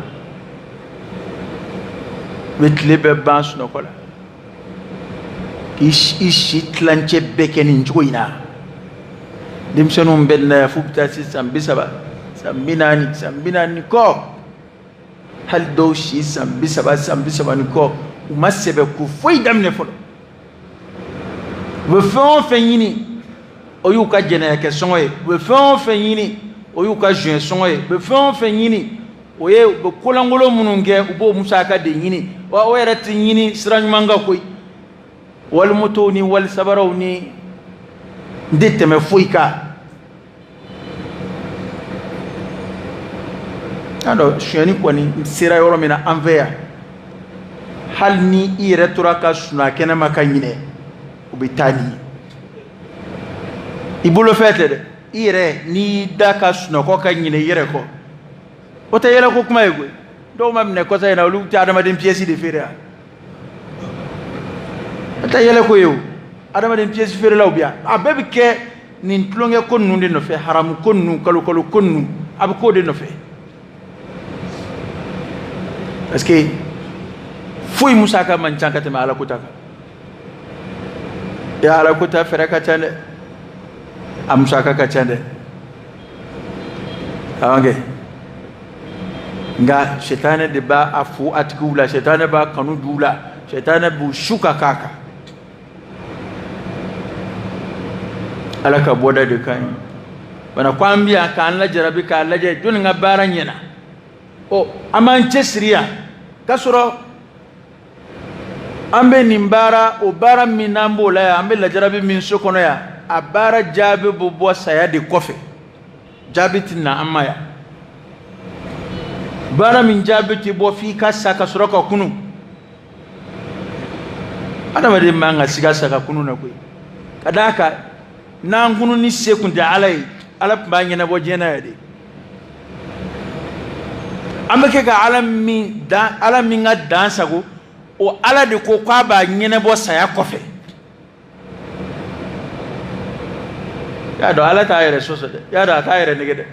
i bɛ tile bɛɛ ban sunɔgɔ la, k'i si tilancɛ bɛɛ kɛ nin cogo in na. Denmisɛnninw bɛ na yan f'u bɛ taa se san 30, san 40, san 40 ni kɔ. Hali dɔw si san 30, san 30 ni kɔ, u ma sɛbɛ ko foyi daminɛ fɔlɔ. U bɛ fɛn o fɛn ɲini, o y'u ka jɛnɛya kɛ sɔngɔ ye. U bɛ fɛn o fɛn ɲini, o y'u ka joint sɔngɔ ye. U bɛ fɛn o fɛn ɲini, o ye u bɛ kolankolon minnu kɛ, u b'o musaka de ɲini. Wa o yɛrɛ tɛ ɲini sira ɲuman kan koyi. Walimotow ni wali sabaraw ni n tɛ tɛmɛ foyi kan. Y'a dɔn sonyɛni kɔni sera yɔrɔ min na an fɛ yan, hali ni i yɛrɛ tora ka sunaa kɛnɛma ka ɲinɛ, o bɛ taa n'i ye. I bolofɛn tɛ dɛ, i yɛrɛ n'i y'i da ka sunɔgɔ ka ɲinɛ i yɛrɛ kɔ, o tɛ yɛlɛko kuma ye koyi. Dɔw ma minɛ kɔsa in na, olu tɛ adamaden piyɛsi de feere yan. O tɛ yɛlɛko ye o, adamaden piyɛsi feerelaw bɛ yan. A bɛɛ bɛ kɛ nin tulonkɛ ko ninnu de nɔfɛ, haramu ko ninnu, kalo kalo ko ninnu, a bɛ k'o de nɔfɛ. Parce que foyi musaka man ca ka tɛmɛ ala ko ta kan. Ya ala ko ta fɛɛrɛ ka ca dɛ, a musaka ka ca dɛ. Awɔ, nka sɛtanɛ de b'a a fo a tigiw la, sɛtanɛ b'a kanu d'u la, sɛtanɛ b'u su ka k'a kan. Ala ka bɔda de ka ɲi. Bana ko an bɛ yan k'an lajarabi k'a lajɛ jɔnni ka baara ɲɛna. Ɔ, an b'an cɛsiri yan k'a sɔrɔ an bɛ nin baara, o baara min n'an b'o la yan, an bɛ lajarabi min so kɔnɔ yan, a baara jaabi bɛ bɔ saya de kɔfɛ. Jaabi tɛ na an ma yan. Baara min jaabi tɛ bɔ f'i ka sa ka sɔrɔ ka kunu. Adamaden man ka siga sa ka kunu na koyi. Ka d'a kan n'an kununi se kun tɛ Ala ye, Ala tun b'a ɲɛnabɔ diɲɛ na yan de. An bɛ kɛ ka Ala min dan, Ala min ka dan sago, o Ala de ko k'a b'a ɲɛnabɔ saya kɔfɛ. Y'a dɔn Ala t'a yɛrɛ sɔsɔ dɛ, y'a dɔn a t'a yɛrɛ nege dɛ.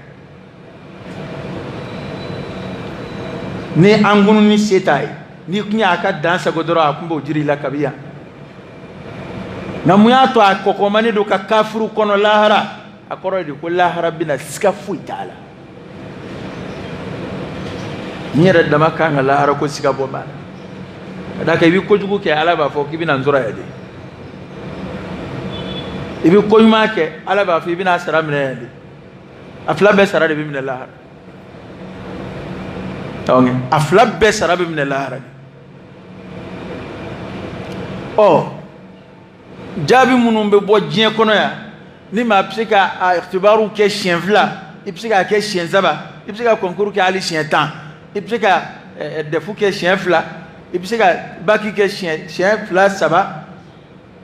Ni an kununi se t'a ye, n'i kun y'a ka dan sago dɔrɔn, a kun b'o jiri la kabi yan. Nka mun y'a to a kɔkɔmani don ka kafuru kɔnɔ lahara? A kɔrɔ ye de ko lahara bɛna, siga foyi t'a la. N yɛrɛ dama kan ka lahara ko siga bɔ maa la. Ka d'a kan i bɛ kojugu kɛ, Ala b'a fɔ k'i bɛna n sɔrɔ yan de. I bɛ ko ɲuman kɛ, Ala b'a fɔ i bɛna sara minɛ yan de. A fila bɛɛ sara de bɛ minɛ lahara. A fila bɛɛ sara bɛ minɛ lahara de. Ɔ, jaabi minnu bɛ bɔ diɲɛ kɔnɔ yan, ni maa bɛ se ka a ikhtibaru kɛ siɲɛ 2, i bɛ se k'a kɛ siɲɛ 3, i bɛ se ka concours kɛ hali siɲɛ 10, i bɛ se ka DEF kɛ siɲɛ 2, i bɛ se ka bac kɛ siɲɛ 2 3.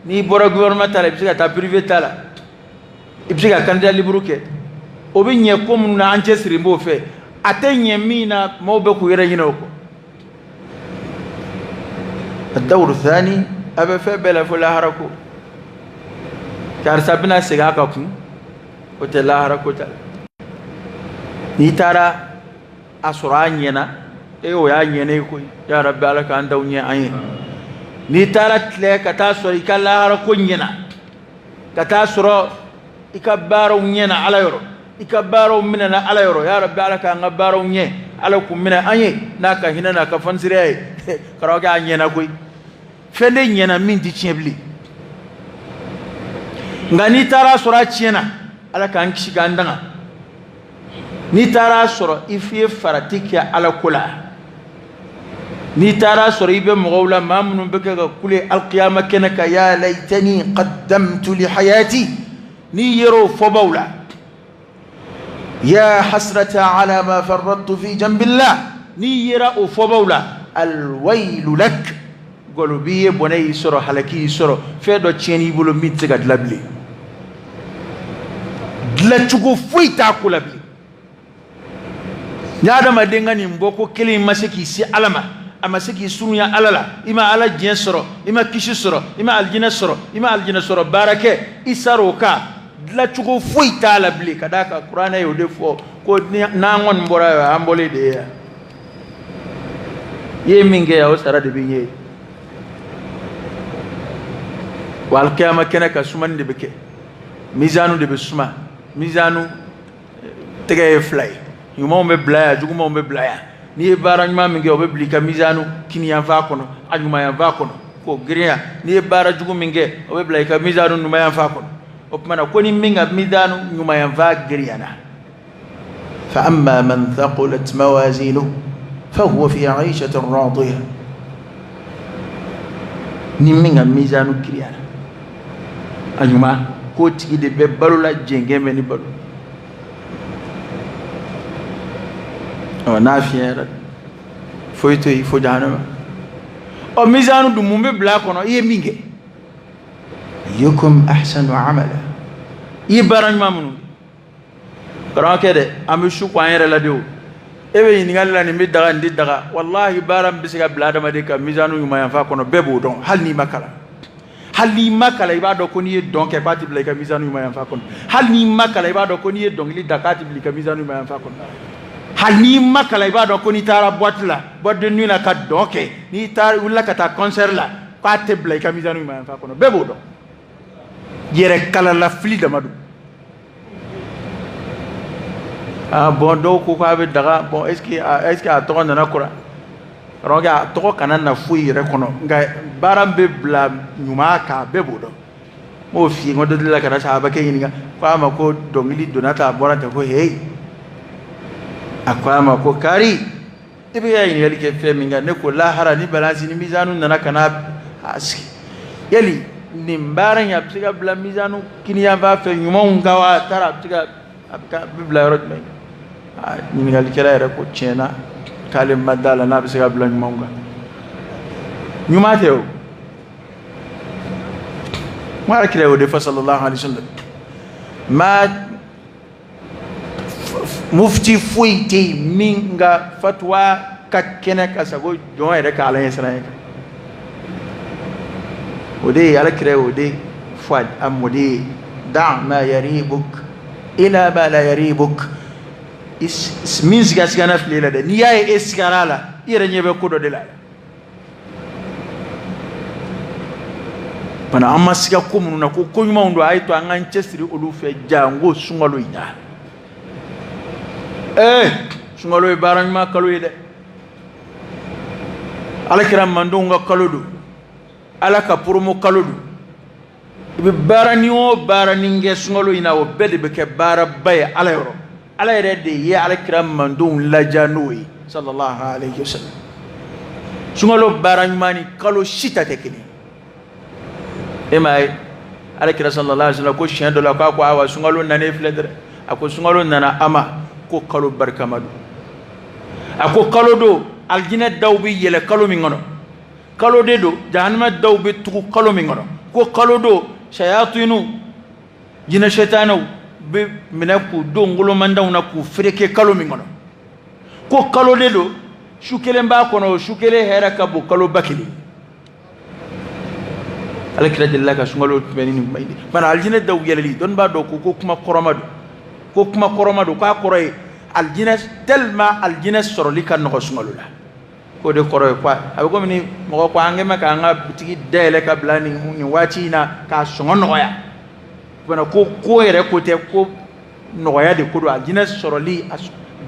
N'i bɔra gouvernement ta la, i bɛ se ka taa privé ta la, i bɛ se ka candidat libre kɛ. O bɛ ɲɛ ko minnu na, an cɛsiri b'o fɛ. A tɛ ɲɛ min na, maaw bɛ k'u yɛrɛ ɲinɛ o kɔ. Dawuru thani, a bɛ fɛn bɛɛ la fo lahara ko. Karisa bɛna segin a ka kun, o tɛ lahara ko ta. N'i taara a sɔrɔ a ɲɛna, e o y'a ɲɛna ye koyi. Ya Rabbi, Ala k'an daw ɲɛ an ye. N'i taara tile ka taa sɔrɔ i ka lahara ko ɲɛna, ka taa sɔrɔ i ka baaraw ɲɛna Ala yɔrɔ, i ka baaraw minɛna Ala yɔrɔ, ya Rabbi, Ala k'an ka baaraw ɲɛ, Ala k'u minɛ an ye n'a ka hinɛ n'a ka fɔnisiriya ye. Karamɔgɔkɛ, a ɲɛna koyi. Fɛn de ɲɛna min tɛ tiɲɛ bilen. Nka n'i taara sɔrɔ a tiɲɛna, Ala k'an kisi k'an danga. N'i taara sɔrɔ i ye farati kɛ Ala ko la, n'i taara sɔrɔ i bɛ mɔgɔw la, maa minnu bɛ kɛ ka kule alikiyama kɛnɛ kan, ya laytani qaddamtu li hayati, n'i yer'o fɔbaw la, ya hasrata ala ma farrattu fi jambillah, n'i yera o fɔbaw la, alwailu lak, gɔlɔ b'i ye, bɔnɛ y'i sɔrɔ, halaki y'i sɔrɔ, fɛn dɔ tiɲɛn'i bolo min tɛ se ka dilan bilen, dilancogo foyi t'a ko la bilen. Ni adamaden ka nin bɔ ko kelen in ma se k'i se Ala ma, a ma se k'i surunya Ala la, i ma Ala diɲɛ sɔrɔ, i ma kisi sɔrɔ, i ma alijinɛ sɔrɔ, i ma alijinɛ sɔrɔ baara kɛ, i sar'o kan, dilancogo foyi t'a la bilen. Ka d'a kan kuranɛ y'o de fɔ ko n'an kɔni bɔra yan, an bɔlen de ye yan. I ye min kɛ yan, o sara de bɛ ɲɛ. Wa alikiyama kɛnɛ kan, sumani de bɛ kɛ, mizanu de bɛ suma. Mizanu tɛgɛ ye 2 ye, ɲumanw bɛ bila yan, jugumanw bɛ bila yan. N'i ye baara ɲuman min kɛ, o bɛ bila i ka mizanu kiniyanfan kɔnɔ, a ɲumanyanfan kɔnɔ k'o girinya. N'i ye baara jugu min kɛ, o bɛ bila i ka mizanu ɲumanyanfan kɔnɔ. O tuma na ko ni min ka mizanu ɲumanyanfan girinyana, fa amma man thaqulat mawazinuhu fa huwa fi 'ishatin radiya, ni min ka mizanu girinyana a ɲuman, k'o tigi de bɛ balo la, jɛngɛ bɛ ni balo. Ɔ, n'a fiɲɛyara, foyi to yen fo jahanama. Ɔ, mizanu dun, mun bɛ bila a kɔnɔ? I ye min kɛ, ayyukum ahsanu amala, i ye baara ɲuman minnu kɛ. Karamɔgɔkɛ dɛ, an bɛ su ko an yɛrɛ la de. O e bɛ ɲininkali la, nin bɛ daga, nin tɛ daga. Walahi, baara min bɛ se ka bila adamaden ka mizanu ɲumanyanfan kɔnɔ, bɛɛ b'o dɔn. Hali n'i ma kalan, hali n'i ma kalan, i b'a dɔn ko n'i ye dɔn kɛ, k'a tɛ bila i ka mizanu ɲumanyanfan kɔnɔ. Hali n'i ma kalan, i b'a dɔn ko n'i ye dɔnkili da, k'a tɛ bila i ka mizanu ɲumanyanfan kɔnɔ. Hali n'i ma kalan, i b'a dɔn ko n'i taara boîte la, boîte de nuit la, ka dɔn kɛ, n'i taara wulila ka taa concert la, k'a tɛ bila i ka mizanu ɲumanyanfan kɔnɔ. Bɛɛ b'o dɔn. Yɛrɛ kalala fili dama don. Ah bon, dɔw ko k'a bɛ daga. Bon, est-ce que a tɔgɔ nana kura? Karamɔgɔkɛ, a tɔgɔ kana na foyi yɛrɛ kɔnɔ, nka baara bɛ bila ɲuman kan, bɛɛ b'o dɔn. M'o f'i ye, n ko dɔ delila ka na sahabakɛ ɲininka ko a ma ko dɔnkili donna tan, a bɔra tan, ko heyi. A ko a ma ko kari, i bɛ ka ɲininkali kɛ fɛn min kan, ne ko lahara ni balansi ni mizanu nana ka na a sigi, yali nin baara in a bɛ se ka bila mizanu kiniyanfan fɛ ɲumanw kan wa, a taara a bɛ se ka a bɛ bila yɔrɔ jumɛn? A ɲininkalikɛla yɛrɛ ko tiɲɛ na k'ale ma d'a la n'a bɛ se ka bila ɲumanw kan. Ɲuman tɛ o. N ko ala kira y'o de fɔ sallallahu alaihi wa sallam, maa mufti foyi tɛ yen min ka fatuwa ka kɛnɛ ka sago jɔn yɛrɛ ka ala ɲɛsiranɲɛ kan. O de ye ala kira ye o de fɔ a mɔden ye, da ma yaribuk ila ma la yaribuk. Min sigasigana fili la dɛ, n'i y'a ye e sigara a la, i yɛrɛ ɲɛ bɛ ko dɔ de la. Bana an ma siga ko minnu na ko ko ɲumanw don, a ye to an k'an cɛsiri olu fɛ janko sunkalo in na. Ee, sunkalo ye baara ɲuman kalo ye dɛ. Ala kira mandenw ka kalo don, ala ka promo kalo don. I bɛ baara ni o baara ni kɛ sunkalo in na, o bɛɛ de bɛ kɛ baaraba ye ala yɔrɔ. Ala yɛrɛ de ye ala kira mandenw laja n'o ye sallallahu alaihi wasallam. Sunkalo baara ɲuman ni kalo si ta tɛ kelen. E m'a ye ala kira sallallahu alaihi wasallam ko siɲɛ dɔ la k'a ko awa sunkalo nanen filɛ dɛ, a ko sunkalo nana a ma ko kalo barikama don. A ko kalo don alijinɛ daw bɛ yɛlɛ kalo min kɔnɔ, kalo de don jahanama daw bɛ tugu kalo min kɔnɔ, ko kalo don sayatinu jinɛ sɛtanɛw bɛ minɛ k'u don ngolomandaw na k'u fereke kalo min kɔnɔ, ko kalo de don su kelen b'a kɔnɔ, o su kelen hɛrɛ ka bon kalo 1000. Ala kira delila ka sunkalo tɛmɛ ni nin kuma in de. Bana alijinɛ daw yɛlɛli, dɔnni b'a dɔn ko kuma kɔrɔma don, ko kuma kɔrɔma don, k'a kɔrɔ ye alijinɛ tellement alijinɛ sɔrɔli ka nɔgɔ sunkalo la. K'o de kɔrɔ ye quoi, a bɛ komi ni mɔgɔ ko an kɛn bɛ k'an ka butigi dayɛlɛ ka bila nin waati in na k'a sɔngɔ nɔgɔya. Bana ko ko yɛrɛ ko tɛ, ko nɔgɔya de ko don. Alijinɛ sɔrɔli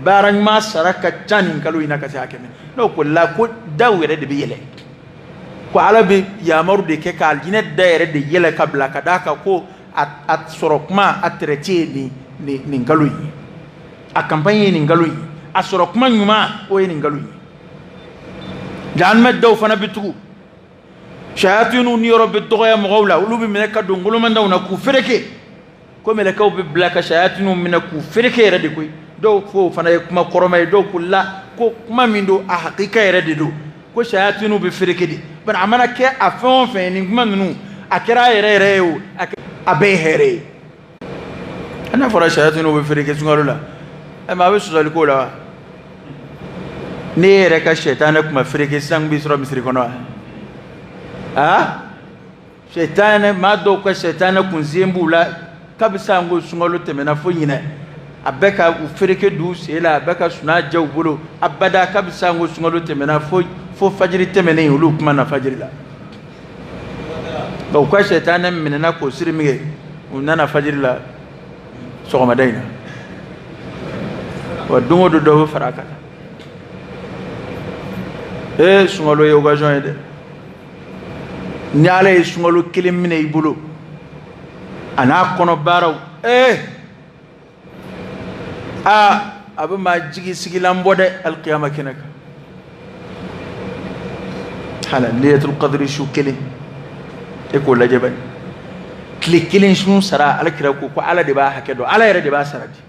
baara ɲuman sara ka ca nin kalo in na ka se hakɛ min n'o ko la, ko daw yɛrɛ de bɛ yɛlɛ, ko ala bɛ yamaru de kɛ ka alijinɛ da yɛrɛ de yɛlɛ ka bila ka d'a kan ko a sɔrɔ kuma a traité ye nin kalo in ye, a campagne ye nin kalo in ye, a sɔrɔ kuma ɲuman o ye nin kalo in ye. Jahanama daw fana bɛ tugu, sayatinu niyɔrɔ bɛ dɔgɔya mɔgɔw la, olu bɛ minɛ ka don ngolomandaw na k'u fereke, ko mɛlɛkɛw bɛ bila ka sayatinu minɛ k'u fereke yɛrɛ de koyi. Dɔw ko o fana ye kuma kɔrɔma ye, dɔw ko la ko kuma min don a hakika yɛrɛ de don, ko sayatinu bɛ fereke de. Bari a mana kɛ a fɛn o fɛn ye, nin kuma ninnu a kɛra a yɛrɛ yɛrɛ ye o, a bɛɛ ye hɛrɛ ye. N'a fɔra sayatinu bɛ fereke sunkalo la, ɛ mais a bɛ sɔsɔli k'o la wa? Ne yɛrɛ ka sɛtanɛ tun ma fereke sisan b'i sɔrɔ misiri kɔnɔ wa? Aa, sɛtanɛ maa dɔw ka sɛtanɛ kun sen b'u la kabi san ko sunkalo tɛmɛna fo ɲinɛ, a bɛ ka u fereke d'u sen la, a bɛ ka suna diya u bolo abada, kabi san ko sunkalo tɛmɛna fo fajiri tɛmɛnen, olu kuma na fajiri la. Nka u ka sɛtanɛ minɛna k'o siri min kɛ, u nana fajiri la sɔgɔmada in na wa, don o don dɔ bɛ fara a kan. Ee, sunkalo ye occasion ye dɛ. Ni ala ye sunkalo kelen minɛ i bolo a n'a kɔnɔ baaraw, ee aa, a bɛ maa jigi sigilan bɔ dɛ alikiyama kɛnɛ kan. Hala laylatul qadri su kelen, e k'o lajɛ bani, tile kelen sun sara, ala kira ko ko ala de b'a hakɛ dɔn, ala yɛrɛ de b'a sara di.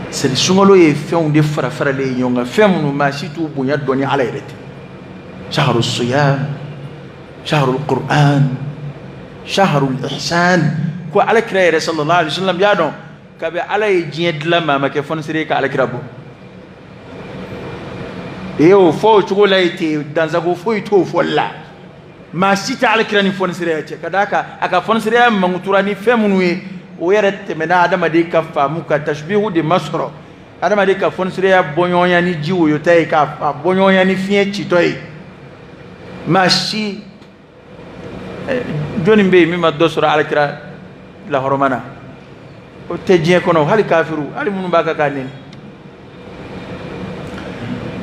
Seli sunkalo ye fɛnw de fara faralen ye ɲɔgɔn kan, fɛn minnu maa si t'u bonya dɔn ni ala yɛrɛ tɛ. Shahru siyam, shahru qur'an, shahru ihsan. Ko ala kira yɛrɛ sallallahu alaihi wasallam y'a dɔn kabi ala ye diɲɛ dilan maa ma kɛ fɔnisere ye ka ala kira bɔ. E y'o fɔ o cogo la yen ten, dansago foyi t'o fɔli la. Maa si tɛ ala kira ni fɔnisireya cɛ, ka d'a kan a ka fɔnisireya mankutura ni fɛn minnu ye, o yɛrɛ tɛmɛna adamaden ka faamu ka tashbihu de ma sɔrɔ. Adamaden ka fɔnisireya bɔɲɔgɔnya ni ji woyota ye, k'a bɔɲɔgɔnya ni fiɲɛ citɔ ye. Maa si jɔnni bɛ yen min ma dɔ sɔrɔ ala kira lahɔrɔma na? O tɛ diɲɛ kɔnɔ, hali kafiru, hali minnu b'a kan k'a nɛni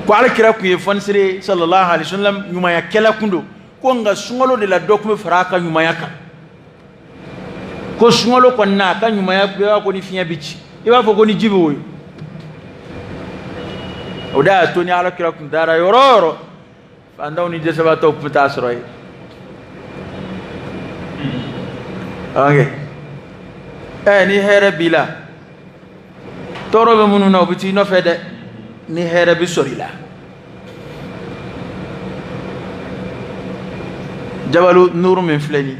ko ala kira kun ye fɔnisere sallallahu alaihi wasallam, ɲumanyakɛla kun don, ko nka sunkalo de la dɔ kun bɛ fara a ka ɲumanya kan. Ko sunkalo kɔni na a ka ɲumanya bɛɛ b'a ko ni fiɲɛ bɛ ci, i b'a fɔ ko ni ji bɛ woyo. O de y'a to ni ala kira tun taara yɔrɔ o yɔrɔ, fantanw ni dɛsɛbaatɔw tun bɛ taa sɔrɔ yen. Ok, ni hɛrɛ b'i la, tɔɔrɔ bɛ minnu na, o bɛ t'i nɔfɛ dɛ. Ni hɛrɛ bɛ sɔrɔ i la, Jabalu Nuru min filɛ nin ye,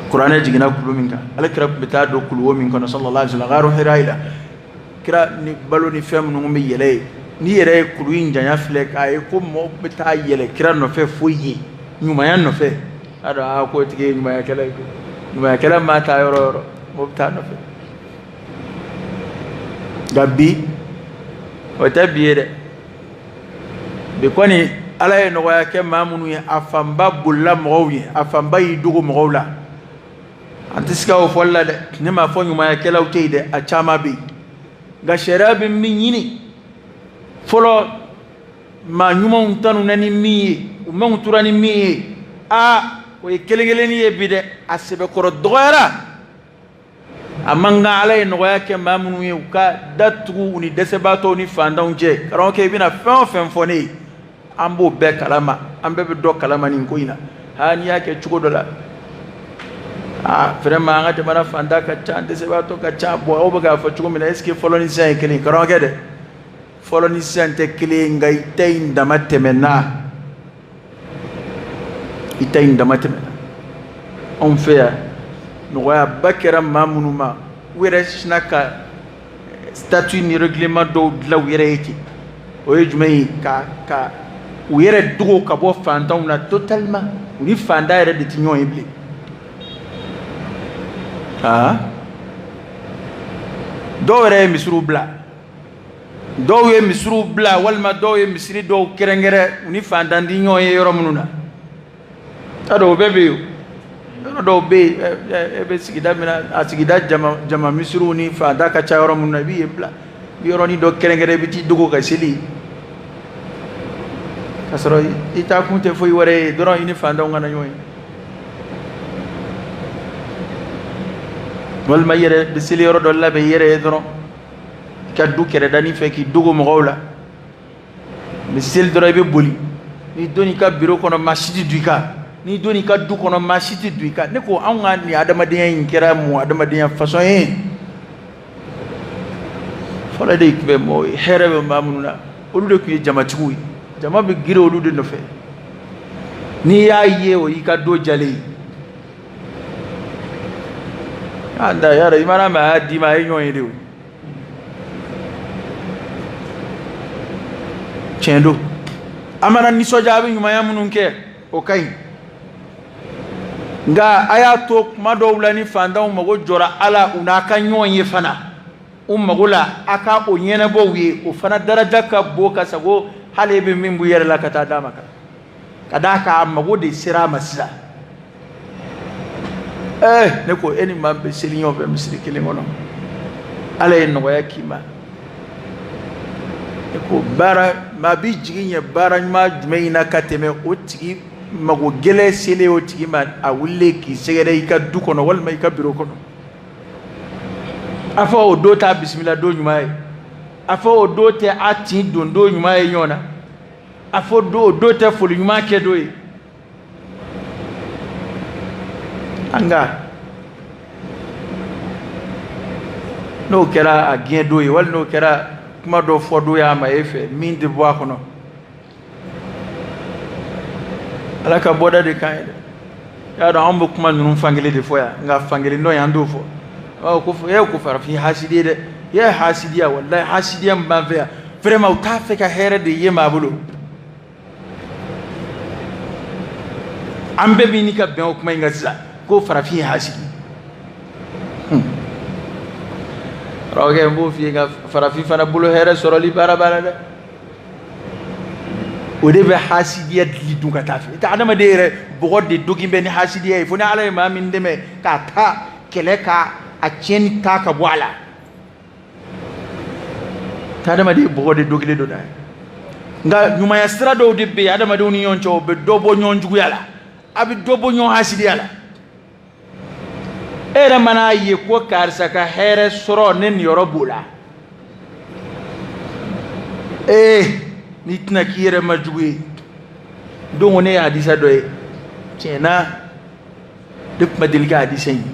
kuranɛ jiginna kulu min kan, ala kira tun bɛ taa don kuluwo min kɔnɔ, sallallahu alaihi wasallam, gaaru Hira la, kira ni balo ni fɛn minnu bɛ yɛlɛ yen, n'i yɛrɛ ye kulu in janya filɛ k'a ye ko mɔgɔw bɛ taa yɛlɛ kira nɔfɛ fo yen ɲumanya nɔfɛ, a dɔn aa k'o tigi ye ɲumanyakɛla ye. Ɲumanyakɛla maa taa yɔrɔ o yɔrɔ, mɔgɔ bɛ taa nɔfɛ. Nka bi, o tɛ bi ye dɛ. Bi kɔni, ala ye nɔgɔya kɛ maa minnu ye, a fanba bolila mɔgɔw ye, a fanba y'i dogo mɔgɔw la. An tɛ siga o fɔli la dɛ. Ne m'a fɔ ɲumanyakɛlaw tɛ yen dɛ, a caman bɛ yen. Nka sariya bɛ min ɲini fɔlɔ, maa ɲumanw tanuna ni min ye, u mankutura ni min ye, aa o ye kelen kelennin ye bi dɛ. A sɛbɛkɔrɔ dɔgɔyara. A man kan ala ye nɔgɔya kɛ maa minnu ye, u ka da tugu u ni dɛsɛbaatɔw ni fantanw cɛ. Karamɔgɔkɛ, i bɛna fɛn o fɛn fɔ ne ye, an b'o bɛɛ kalama, an bɛɛ bɛ dɔ kalama nin ko in na. Ha, n'i y'a kɛ cogo dɔ la, aa vraiment, an ka jamana fantan ka ca, dɛsɛbaatɔ ka ca. Bon, aw bɛ k'a fɔ cogo min na, est ce que fɔlɔ ni sisan ye kelen ye? Karamɔgɔkɛ dɛ, fɔlɔ ni sisan tɛ kelen ye, nka i ta in dama tɛmɛna, i ta in dama tɛmɛna. Anw fɛ yan, nɔgɔyaba kɛra maa minnu ma, u yɛrɛ sinna ka statut ni règlement dɔw dilan u yɛrɛ ye ten. O ye jumɛn ye? Ka u yɛrɛ dogo ka bɔ fantanw na totalement. U ni fantan yɛrɛ de tɛ ɲɔgɔn ye bilen. Aa, dɔw yɛrɛ ye misiriw bila, dɔw ye misiriw bila, walima dɔw ye misiri dɔw kɛrɛnkɛrɛn, u ni fantan ti ɲɔgɔn ye yɔrɔ minnu na. T'a dɔn, o bɛɛ bɛ yen. Yɔrɔ dɔw bɛ yen, e bɛ sigida min na, a sigida jama misiriw ni fantan ka ca yɔrɔ minnu na, i b'i yen bila, i bɛ yɔrɔnin dɔ kɛrɛnkɛrɛn, i bɛ t'i dogo ka seli, k'a sɔrɔ i taa kun tɛ foyi wɛrɛ ye dɔrɔn, i ni fantanw kana ɲɔgɔn ye. Walima i yɛrɛ bɛ seli yɔrɔ dɔ labɛn i yɛrɛ ye dɔrɔn, i ka du kɛrɛdani fɛ, k'i dogo mɔgɔw la. N bɛ seli dɔrɔn, i bɛ boli. N'i donn'i ka biro kɔnɔ, maa si tɛ don i kan. N'i donn'i ka du kɔnɔ, maa si tɛ don i kan. Ne ko, anw ka nin adamadenya in kɛra mun adamadenya façon ye? Fɔlɔ de tun bɛ mɔgɔw ye, hɛrɛ bɛ maa minnu na, olu de tun ye jamatigiw ye. Jama bɛ girin olu de nɔfɛ. N'i y'a ye, o y'i ka don jalen ye. An da yara, i mana mɛn a y'a d'i ma, a ye ɲɔgɔn ye de. O tiɲɛ don. A mana nisɔndiya, a bɛ ɲumanya minnu kɛ, o ka ɲi. Nka a y'a to kuma dɔw la, ni fantanw mago jɔra a la, u n'a ka ɲɔgɔn ye fana, u mago la, a ka o ɲɛnabɔ u ye. O fana daraja ka bon ka sago hali e bɛ min bɔ i yɛrɛ la ka taa d'a ma kan, ka d'a kan a mago de sera a ma sisan. Ne ko, e ni maa bɛ seli ɲɔgɔn fɛ misiri kelen kɔnɔ, ala ye nɔgɔya k'i ma. E ko baara, maa b'i jigi ɲɛ baara ɲuman jumɛn in na ka tɛmɛ o tigi mago gɛlɛn selen o tigi ma, a wulilen k'i sɛgɛrɛ i ka du kɔnɔ walima i ka biro kɔnɔ? A fɔ o don t'a bisimila don ɲuman ye, a fɔ o don tɛ a tin don don ɲuman ye ɲɔgɔn na, a fɔ o don tɛ foli ɲuman kɛ don ye. Nka n'o kɛra a gɛn don ye, wali n'o kɛra kuma dɔ fɔ don ye a ma e fɛ min tɛ bɔ a kɔnɔ, ala ka bɔda de kan ye dɛ. Y'a dɔn, anw bɛ kuma ninnu fankelen de fɔ yan, nka fankelen dɔ in, an t'o fɔ. Ko e ko farafin hasidi ye dɛ. I ye hasidiya, walayi, hasidiya min b'an fɛ yan, vraiment, u t'a fɛ ka hɛrɛ de ye maa bolo. An bɛɛ bɛ ɲini ka bɛn o kuma in kan sisan ko farafin ye hasidi. Karamɔgɔkɛ, n b'o f'i ye, nka farafin fana bolo, hɛrɛ sɔrɔli baara b'a la dɛ. O de bɛ hasidiya dili dun ka taa fɛ. I tɛ adamaden yɛrɛ bɔgɔ de dogin bɛ ni hasidiya ye, fo ni ala ye maa min dɛmɛ k'a ta kɛlɛ, ka a tiɲɛni ta ka bɔ a la. Tɛ adamaden bɔgɔ de dogilen don n'a ye. Nka ɲumanya sira dɔw de bɛ yen adamadenw ni ɲɔgɔn cɛ, o bɛ dɔ bɔ ɲɔgɔn juguya la, a bɛ dɔ bɔ ɲɔgɔn hasidiya la. E yɛrɛ mana ye ko karisa ka hɛrɛ sɔrɔ, ne niyɔrɔ b'o la. Ee, n'i tɛna k'i yɛrɛ ma jugu ye. Don ne ye hadisa dɔ ye, tiɲɛ na, ne tun ma deli ka hadisa in ye.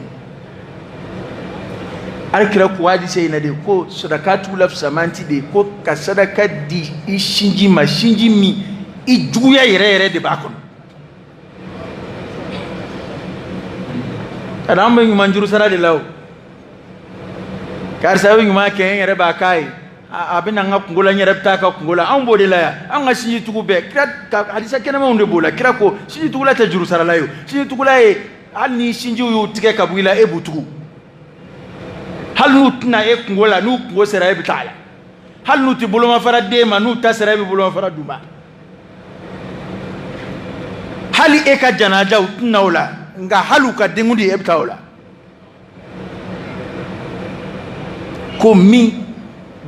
Alakira ko hadisa in na de ko sadakatu la fisamanti de ko ka sadaka di i sinji ma, sinji min i juguya yɛrɛ yɛrɛ de b'a kɔnɔ. Ka an bɛ ɲuman juru sara de la. O karisa bɛ ɲuman kɛ, n yɛrɛ b'a k'a ye, a bɛ na n ka kungo la, n yɛrɛ bɛ taa a ka kungo la. Anw b'o de la yan, anw ka sinji tugu bɛɛ. Kira ka hadisa kɛnɛmanw de b'o la. Kira ko sinji tugula tɛ juru sarala ye. O sinji tugula ye, hali ni sinjiw y'u tigɛ ka bɔ i la, e b'u tugu. Hali n'u tɛna e kungo la, n'u kungo sera, e bɛ taa a la. Hali n'u tɛ bolomafara d'e ma, n'u ta sera, e bɛ bolomafara d'u ma. Hali e ka janaja, u tɛna o la, nka hali u ka denkundi, e bɛ taa o la. Ko min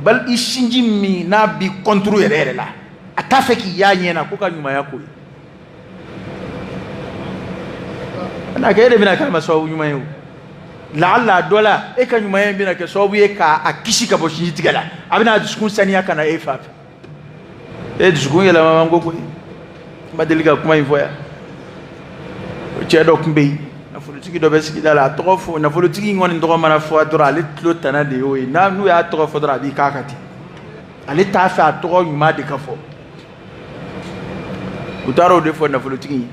bal i sinji min n'a b'i contre yɛrɛ yɛrɛ la, a t'a fɛ k'i y'a ɲɛ na, ko ka ɲumanya k'o ye. N'a kɛ, e de bɛna k'a ma sababu ɲuman ye. O laala a dɔ la, e ka ɲumanya in bɛna kɛ sababu ye k'a kisi ka bɔ sinji tigɛ la. A bɛna a dusukun saniya ka na e fan fɛ. E dusukun yɛlɛma man go koyi. N ma deli ka kuma in fɔ yan. O cɛ dɔ tun bɛ yen, nafolotigi dɔ bɛ sigida la. A tɔgɔ fɔ, nafolotigi in kɔni tɔgɔ mana fɔ dɔrɔn, ale tulo tana de y'o ye. N'a n'u y'a tɔgɔ fɔ dɔrɔn, a b'i k'a kan ten. Ale t'a fɛ a tɔgɔ ɲuman de ka fɔ. U taara o de fɔ nafolotigi in ye.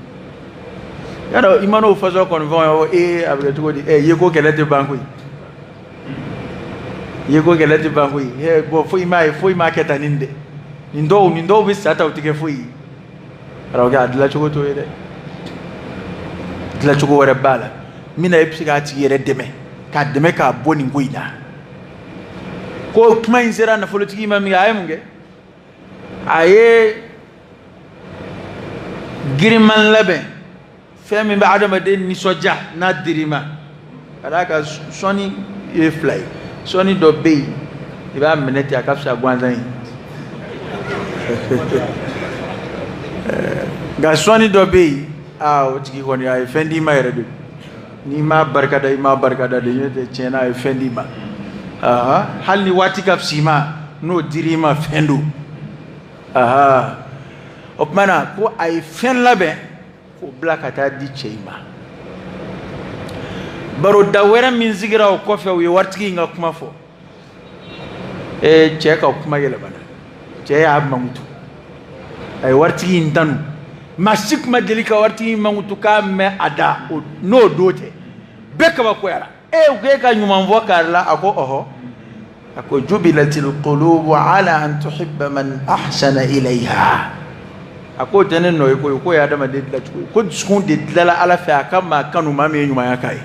Yadɔ i man'o fasɔn kɔni fɔ, ee, a bɛ kɛ cogo di? Ɛ, ye ko kɛlɛ tɛ ban koyi, ye ko kɛlɛ tɛ ban koyi. Ɛ, bɔn, foyi m'a ye, foyi m'a kɛ tan nin dɛ. Nin dɔw bɛ sa ta, u tɛ kɛ foyi ye. Karamɔgɔkɛ, a dilancogo t'o ye dɛ. Dilancogo wɛrɛ b'a la min na e bɛ se k'a tigi yɛrɛ dɛmɛ, k'a dɛmɛ k'a bɔ nin ko in na. Ko kuma in sera nafolotigi ma min kɛ, a ye mun kɛ? A ye giriman labɛn, fɛn min bɛ adamaden nisɔndiya n'a dir'i ma. Ka d'a kan sɔnni ye fila ye. Sɔnni dɔ bɛ yen, i b'a minɛ ten, a ka fisa gansan ye. Nka sɔnni dɔ bɛ yen, aa, o tigi kɔni, a ye fɛn d'i ma yɛrɛ de. N'i m'a barikada, i m'a barikada de. N'o tɛ, tiɲɛ na, a ye fɛn d'i ma. Hali ni waati ka fisa i ma, n'o dir'i ma, fɛn don. O tuma na, ko a ye fɛn labɛn k'o bila ka taa di cɛ in ma. Baroda wɛrɛ min sigira o kɔfɛ, u ye waritigi in ka kuma fɔ. Ee, cɛ ka kuma yɛlɛmana. Cɛ y'a mankutu, a ye waritigi in tanu. Maa si kuma deli ka waritigi in mankutu k'a mɛn a da n'o don tɛ. Bɛɛ kabakoyara. E ko e ka ɲuman fɔ kari la. A ko ɔhɔ, a ko jubilatil qulubu ala an tuhibba man ahsana ilayha. A ko tɛ ne nɔ ye koyi, k'o ye adamaden dilancogo ye, ko dusukun de dilala Ala fɛ a ka maa kanu, maa min ye ɲumanya k'a ye.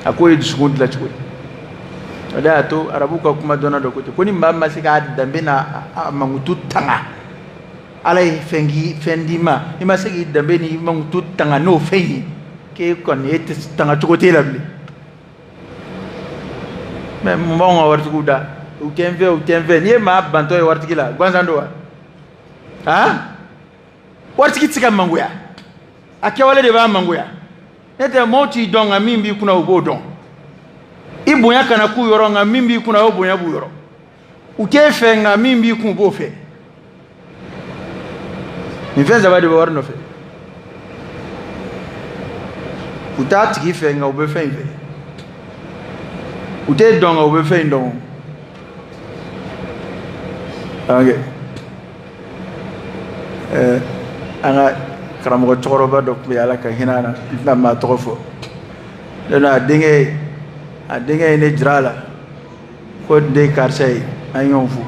A k'o ye dusukun dilancogo ye. O de y'a to arabu ka kuma dɔnna dɔ ko ten ko ni maa ma se k'a danbe n'a a mankutu tanga, Ala ye fɛn k'i fɛn d'i ma, i ma se k'i danbe n'i mankutu tanga n'o fɛn ye, k'e kɔni e tɛ tanga cogo t'e la bilen. Mɛ mun b'anw ka waritigiw da? U tɛ n fɛ, u tɛ n fɛ. N'i ye maa bantɔ ye waritigi la, gansan don wa? Han, waritigi tɛ se ka mangoya, a kɛwale de b'a mangoya. Ne tɛ maaw t'i dɔn, nka min b'i kunna, u b'o dɔn. I bonya kana k'u yɔrɔ, nka min b'i kunna, o bonya b'u yɔrɔ. U t'e fɛ, nka min b'i kun, u b'o fɛ. Nin fɛn saba de bɛ wari nɔfɛ: u t'a tigi fɛ, nka u bɛ fɛn in fɛ; u t'e dɔn, nka u bɛ fɛn in dɔn. Ok, an ka karamɔgɔ cɛkɔrɔba dɔ tun bɛ, Ala ka hinɛ a na, n tɛna maa tɔgɔ fɔ. Don a denkɛ ye ne jira a la ko den ye karisa ye. An y'o fo,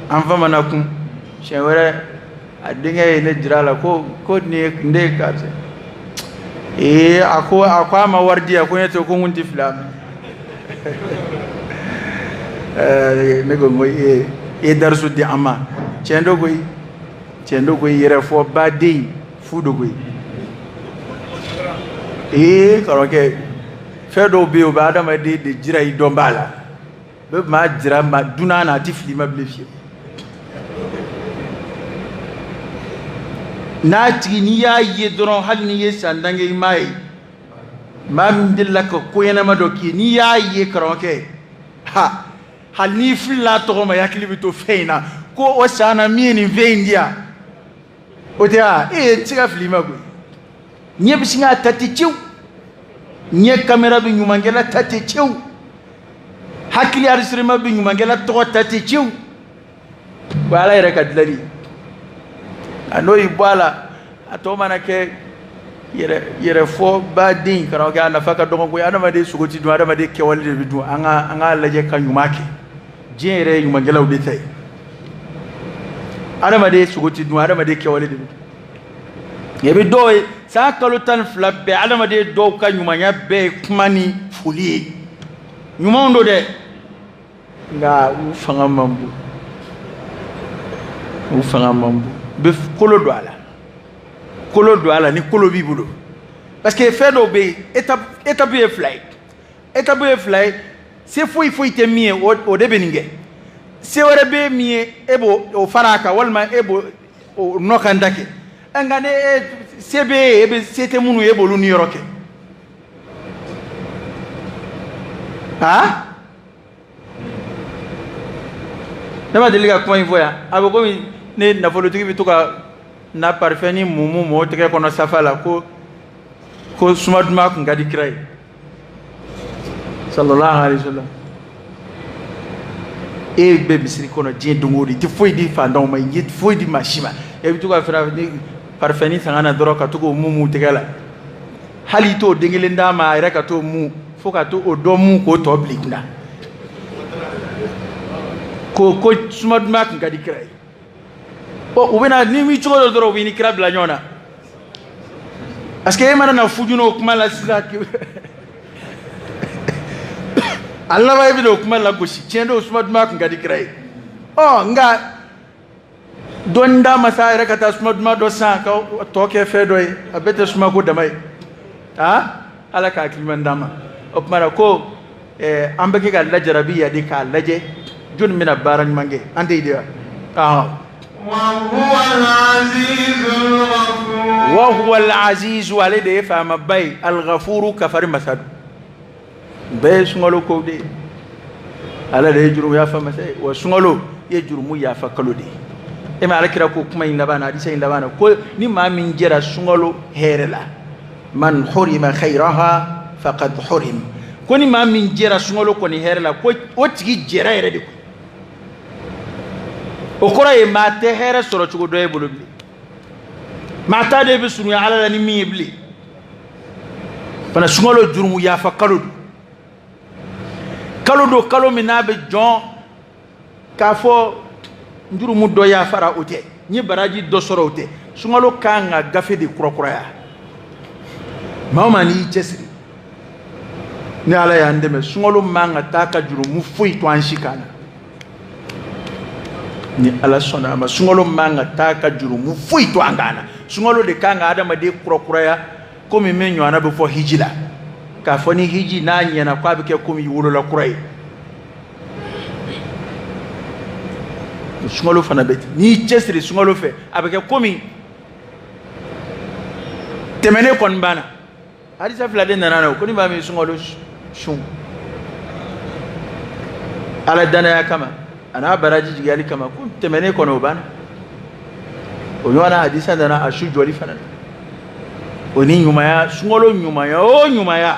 an famana kun. Siɲɛ wɛrɛ, a denkɛ ye ne jira a la ko nin ye n den ye karisa ye. Ee, a ko a ma wari di yan, ko ne tɛ ko n kun tɛ fili a ma. Ne ko n ko i ye darisu di an ma. Tiɲɛ do koyi, tiɲɛ do koyi. Yɛrɛ fɔ baden fu do koyi. Ee, karamɔgɔkɛ, fɛn dɔw bɛ yen, o bɛ adamaden de jira i dɔn b'a la. Bɛɛ maa jira ma dunan na, a tɛ fili i ma bilen fiyewu. N'a tigi, n'i y'a ye dɔrɔn, hali n'i ye san tan kɛ i m'a ye, Maa min delila ka ko ɲɛnama dɔ k'i ye, n'i y'a ye karamɔgɔkɛ, ha, hali n'i filila a tɔgɔ ma, i hakili bɛ to fɛn in na ko o san na min ye nin fɛn in di yan, o tɛ wa? E tɛ se ka fili i ma koyi. Ɲɛ bɛ sin k'a ta ten cewu, ɲɛ kamera bɛ ɲumankɛla ta ten cewu, hakili enregistrement bɛ ɲumankɛla tɔgɔ ta ten cewu. O ye Ala yɛrɛ ka dilali ye. A n'o y'i bɔ a la, a tɔ mana kɛ yɛrɛ yɛrɛ fɔ baden karamɔgɔkɛ, a nafa ka dɔgɔn koyi. Adamaden sogo ti dun, adamaden kɛwale de bɛ dun. An k'a lajɛ ka ɲuman kɛ. Diɲɛ yɛrɛ ye ɲumankɛlaw de ta ye. Adamaden sogo ti dun, adamaden kɛwale de bɛ dun. I bɛ dɔw ye san kalo 12 bɛɛ, adamaden dɔw ka ɲumanya bɛɛ ye kuma ni foli ye. Ɲumanw don dɛ, nka u fanga man bon, u fanga man bon. U bɛ kolo don a la, kolo don a la ni kolo b'i bolo, parce que fɛn dɔw bɛ yen, étape ye fila ye, étape ye fila ye. Se foyi foyi tɛ min ye, o de bɛ nin kɛ. Se wɛrɛ bɛ min ye, e b'o o fara a kan, walima e b'o o nɔ kan da kɛ. Nka ni e se bɛ e ye, e bɛ se tɛ minnu ye, e b'olu niyɔrɔ kɛ. Ha, ne ma deli ka kuma in fɔ yan. A bɛ komi ne nafolotigi bɛ to ka na parfum ni mumu mɔgɔw tɛgɛ kɔnɔ safa la, ko suma duman kun ka di kira ye sallallahu alaihi wasallam. E bɛ misiri kɔnɔ diɲɛ don o don, i tɛ foyi di fantanw ma, i tɛ foyi di maa si ma. E bɛ to ka fɛn ni parfum ni san ka na dɔrɔn ka to k'o mumu tɛgɛ la. Hali i t'o den kelen d'a ma a yɛrɛ ka t'o mu, fo ka to o dɔ mu k'o tɔ bila i kunna ko suma duman kun ka di kira ye. Ɔ, u bɛna ni m'i cogo dɔ dɔrɔn, u b'i ni kira bila ɲɔgɔn na, parce que e mana na fuju n'o kuma la sisan, a laban e bɛna o kuma lagosi. Tiɲɛ don, suma duman kun ka di kira ye. Ɔ, nka dɔɔni d'a ma sa, a yɛrɛ ka taa suma duman dɔ san ka tɔ kɛ fɛn dɔ ye. A bɛɛ tɛ sumako dama ye. Aa, Ala ka hakili ɲuman d'an ma. O tuma na ko an bɛ kɛ ka lajarabi yan de k'a lajɛ jɔnni bɛna baara ɲuman kɛ. An tɛ de wa? Wa huwa al-azizu, ale de ye faamaba ye, al-ghafuru, kafari masa don. Bɛɛ ye sunkalo kow de ye. Ala de ye jurumu yafa masa ye, wa sunkalo ye jurumu yafa kalo de ye. E ma Ala kira ko kuma in laban na, hadisa in laban na, ko ni maa min jɛra sunkalo hɛrɛ la, man hurima khayraha faqad hurim, ko ni maa min jɛra sunkalo kɔni hɛrɛ la, ko o tigi jɛra yɛrɛ de koyi. O kɔrɔ ye maa tɛ hɛrɛ sɔrɔ cogo dɔ e bolo bilen, maa t'a de bɛ surunya Ala la ni min ye bilen fana. Sunkalo jurumu yafa kalo don, kalo don, kalo min n'a bɛ jɔn k'a fɔ n jurumu dɔ yafara, o tɛ, n ye baraji dɔ sɔrɔ, o tɛ. Sunkalo kan ka gafe de kurakuraya. Maa o maa n'i y'i cɛsiri, ni Ala y'an dɛmɛ, sunkalo man ka taa ka jurumu foyi to an si kan na. Ni Ala sɔnna a ma, sunkalo man ka taa ka jurumu foyi to an kan na. Sunkalo de kan ka adamaden kurakuraya, komi min ɲɔgɔnna bɛ fɔ hiji la, k'a fɔ ni hiji n'a ɲɛna, k'a bɛ kɛ komi i wolola kura ye. Sunkalo fana bɛ ten. N'i y'i cɛsiri sunkalo fɛ, a bɛ kɛ komi tɛmɛnen kɔni banna. Hadisa fila de nana na ko ni maa min sunkalo sun Ala danaya kama a n'a baraji jigiyali kama, ko tɛmɛnen kɔni o banna. O ɲɔgɔnna hadisa nana a su jɔli fana na. O ni ɲumanya, sunkalo ɲumanya o ɲumanya,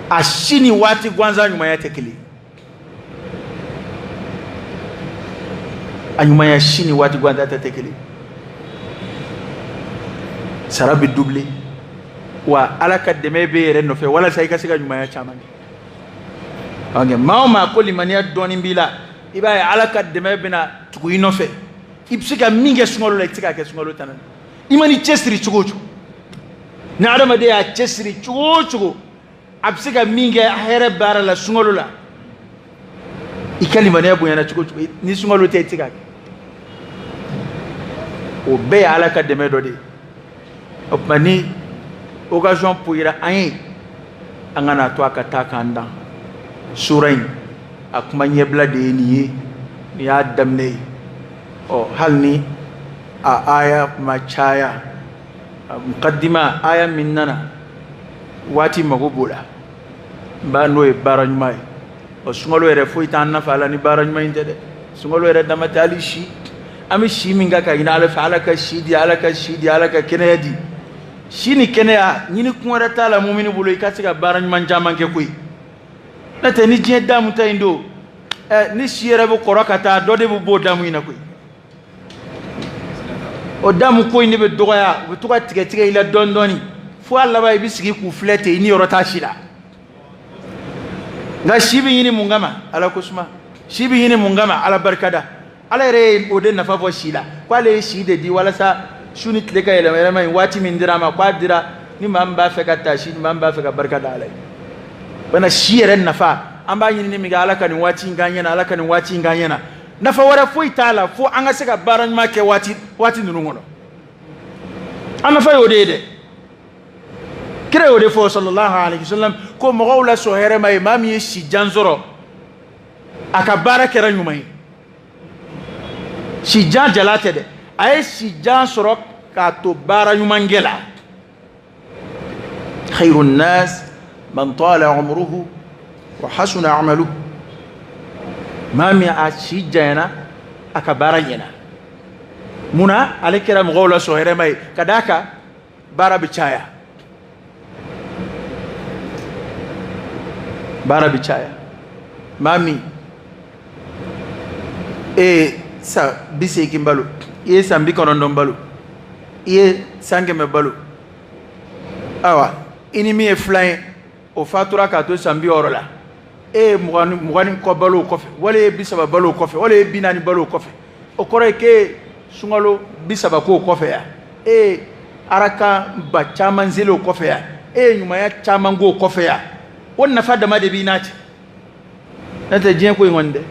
a si ni waati gansan ɲumanya tɛ kelen. A ɲumanya si ni waati gansan tɛ kelen. Sara bɛ doubler, wa Ala ka dɛmɛ bɛ yɛrɛ nɔfɛ walasa i ka se ka ɲumanya caman kɛ. Maa o maa ko limaniya dɔɔnin b'i la, i b'a ye Ala ka dɛmɛ bɛna tugu i nɔfɛ. I bɛ se ka min kɛ sunkalo la, i tɛ se k'a kɛ sunkalo tana na. I man'i cɛsiri cogo o cogo, ni adamaden y'a cɛsiri cogo o cogo, a bɛ se ka min kɛ hɛrɛ baara la sunkalo la, i ka limaniya bonyana cogo o cogo, ni sunkalo tɛ, i tɛ se k'a kɛ. O bɛɛ ye Ala ka dɛmɛ dɔ de ye. O tuma ni occasion poyira an ye, an kana to a ka taa k'an dan. Sura in a kuma ɲɛbila de ye nin ye, nin y'a daminɛ ye. Ɔ, hali ni a aya ma caya, mukaddima aya min nana Waati mago b'o la, ba n'o ye baara ɲuman ye. Ɔ, sunkalo yɛrɛ foyi t'an nafa la ni baara ɲuman in tɛ dɛ. Sunkalo yɛrɛ dama tɛ, hali si, an bɛ si min kɛ ka ɲini Ala fɛ, Ala ka si di, Ala ka si di, Ala ka kɛnɛya di. Si ni kɛnɛya ɲini kun wɛrɛ t'a la mumini bolo i ka se ka baara ɲuman caman kɛ koyi. N'o tɛ, ni diɲɛ damu ta in don ɛ, ni si yɛrɛ bɛ kɔrɔ ka taa, dɔ de bɛ bɔ o damu in na koyi. O damu ko in de bɛ dɔgɔya, u bɛ to ka tigɛ tigɛ i la dɔɔni dɔɔni, fo a laban i bɛ sigi k'u filɛ ten, i ni yɔrɔ t'a si la. Nka si bɛ ɲini mun kama? Ala ko suma. Si bɛ ɲini mun kama? Ala barikada. Ala yɛrɛ ye o de nafa fɔ si la, k'ale ye si de di walasa su ni tile ka yɛlɛma yɛlɛma in. Waati min dira a ma, k'a dira ni maa min b'a fɛ ka taa si, ni maa min b'a fɛ ka barika da Ala ye. Bana si yɛrɛ nafa, an b'a ɲini min kɛ, Ala ka nin waati in k'an ɲɛna, Ala ka nin waati in k'an ɲɛna, nafa wɛrɛ foyi t'a la fo an ka se ka baara ɲuman kɛ waati ninnu kɔnɔ. An nafa y'o de ye dɛ. Kira y'o de fɔ, sallallahu alaihi wasallam, ko mɔgɔw la sɔn hɛrɛma ye maa min ye si jan sɔrɔ, a ka baara kɛra ɲuman ye. Si jan jala tɛ dɛ, a ye si jan sɔrɔ k'a to baara ɲuman kɛ la. Khairu nnas man tala umruhu wa hasuna amaluhu. Maa min a si janyana, a ka baara ɲɛna. Munna ale kɛra mɔgɔw la sɔn hɛrɛma ye? Ka d'a kan baara bɛ caya, baara bɛ caya. Maa min e ye san 80 balo, i ye san 90 balo, i ye san 100 balo, ayiwa, i ni min ye filan ye, o fatura k'a to san 60 la, e ye 20 ni kɔ balo o kɔfɛ, wala e ye 30 balo o kɔfɛ, wala e ye 40 balo o kɔfɛ, o kɔrɔ ye k'e ye sunkalo 30 k'o kɔfɛ yan, e ye araka ba caman seli o kɔfɛ yan, e ye ɲumanya caman k'o kɔfɛ yan. O nafa dama de b'i n'a cɛ, n'o tɛ diɲɛ ko in kɔni dɛ.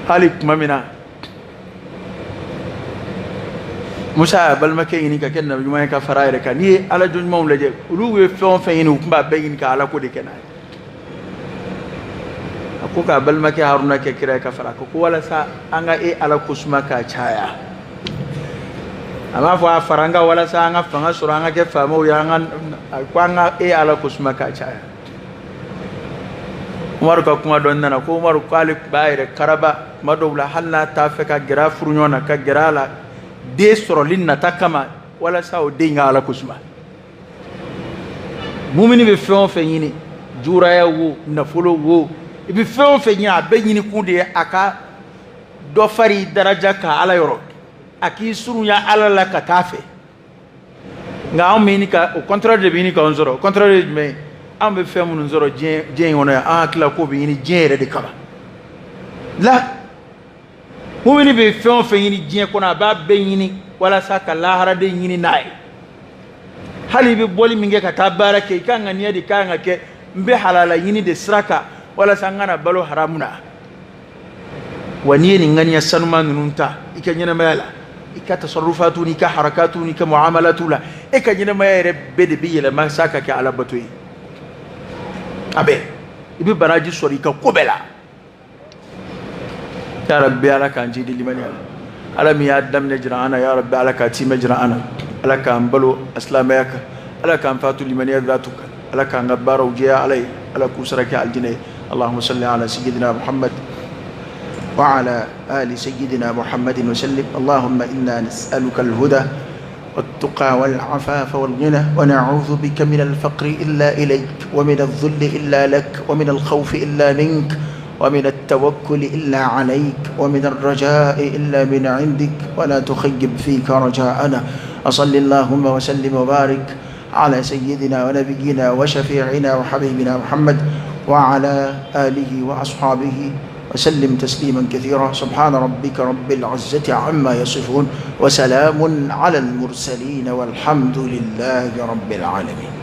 Hali tuma min na Musa y'a balimakɛ ɲini ka kɛ nabi ɲuman ye ka fara a yɛrɛ kan, n'i ye ala jɔn ɲumanw lajɛ, olu ye fɛn o fɛn ɲini, u tun b'a bɛɛ ɲini ka ala ko de kɛ n'a ye. A ko k'a balimakɛ Haruna kɛ kira ye ka fara a kan, ko walasa an ka e ala ko suma k'a caya. A m'a fɔ a fara an kan walasa an ka fanga sɔrɔ, an ka kɛ faamaw ye, an ka ko an ka e ala ko suma k'a caya. Umaru ka kuma dɔ nana ko Umaru k'ale tun b'a yɛrɛ karaba tuma dɔw la, hali n'a t'a fɛ ka gɛrɛ a furuɲɔgɔn na, ka gɛrɛ a la den sɔrɔli nata kama, walasa o den ka ala ko suma. Mumini bɛ fɛn o fɛn ɲini, juraya wo, nafolo wo, i bɛ fɛn o fɛn ɲini, a bɛɛ ɲini kun de ye a ka dɔ fari daraja ka ala yɔrɔ, a k'i surunya ala la ka taa fɛ. Nka anw bɛ ɲini ka o contraire de bɛ ɲini k'anw sɔrɔ. O contraire ye jumɛn ye? Anw bɛ fɛn minnu sɔrɔ diɲɛ in kɔnɔ yan, an hakili la k'o bɛ ɲini diɲɛ yɛrɛ de kama la. Mumini bɛ fɛn o fɛn ɲini diɲɛ kɔnɔ, a b'a bɛɛ ɲini walasa ka laharaden ɲini n'a ye. Hali i bɛ bɔli min kɛ ka taa baara kɛ, i ka ŋaniya de ka kan ka kɛ n bɛ halala ɲini de sira kan walasa n kana balo haramu na. Wa n'i ye nin ŋaniya sanuman ninnu ta i ka ɲɛnamaya la, i ka tasarufatu n'i ka harakatu n'i ka muamalatu la, e ka ɲɛnamaya yɛrɛ bɛɛ de bɛ yɛlɛma sa ka kɛ ala bato ye. A bɛɛ i bɛ baraji sɔrɔ i ka ko bɛɛ la. Ya rabbi, ala k'an jidi limaniya la. Ala min y'a daminɛ jira an na, ya rabbi, ala k'a timɛ jira an na. Ala k'an balo a silamɛya kan, ala k'an fatu limaniya zatu kan, ala k'an ka baaraw jɛya ala ye, ala k'u sara kɛ aljinɛ ye. Allahumma salli ala sayyidina Muhammad wa ala ali sayyidina Muhammadin wa sallim. Allahumma inna nas'aluka al-huda والتقى والعفاف والغنى، ونعوذ بك من الفقر إلا إليك، ومن الذل إلا لك، ومن الخوف إلا منك، ومن التوكل إلا عليك، ومن الرجاء إلا من عندك، ولا تخيب فيك رجاءنا. وصل اللهم وسلم وبارك على سيدنا ونبينا وشفيعنا وحبيبنا محمد وعلى آله وأصحابه وسلم تسليما كثيرا. سبحان ربك رب العزة عما يصفون، وسلام على المرسلين، والحمد لله رب العالمين.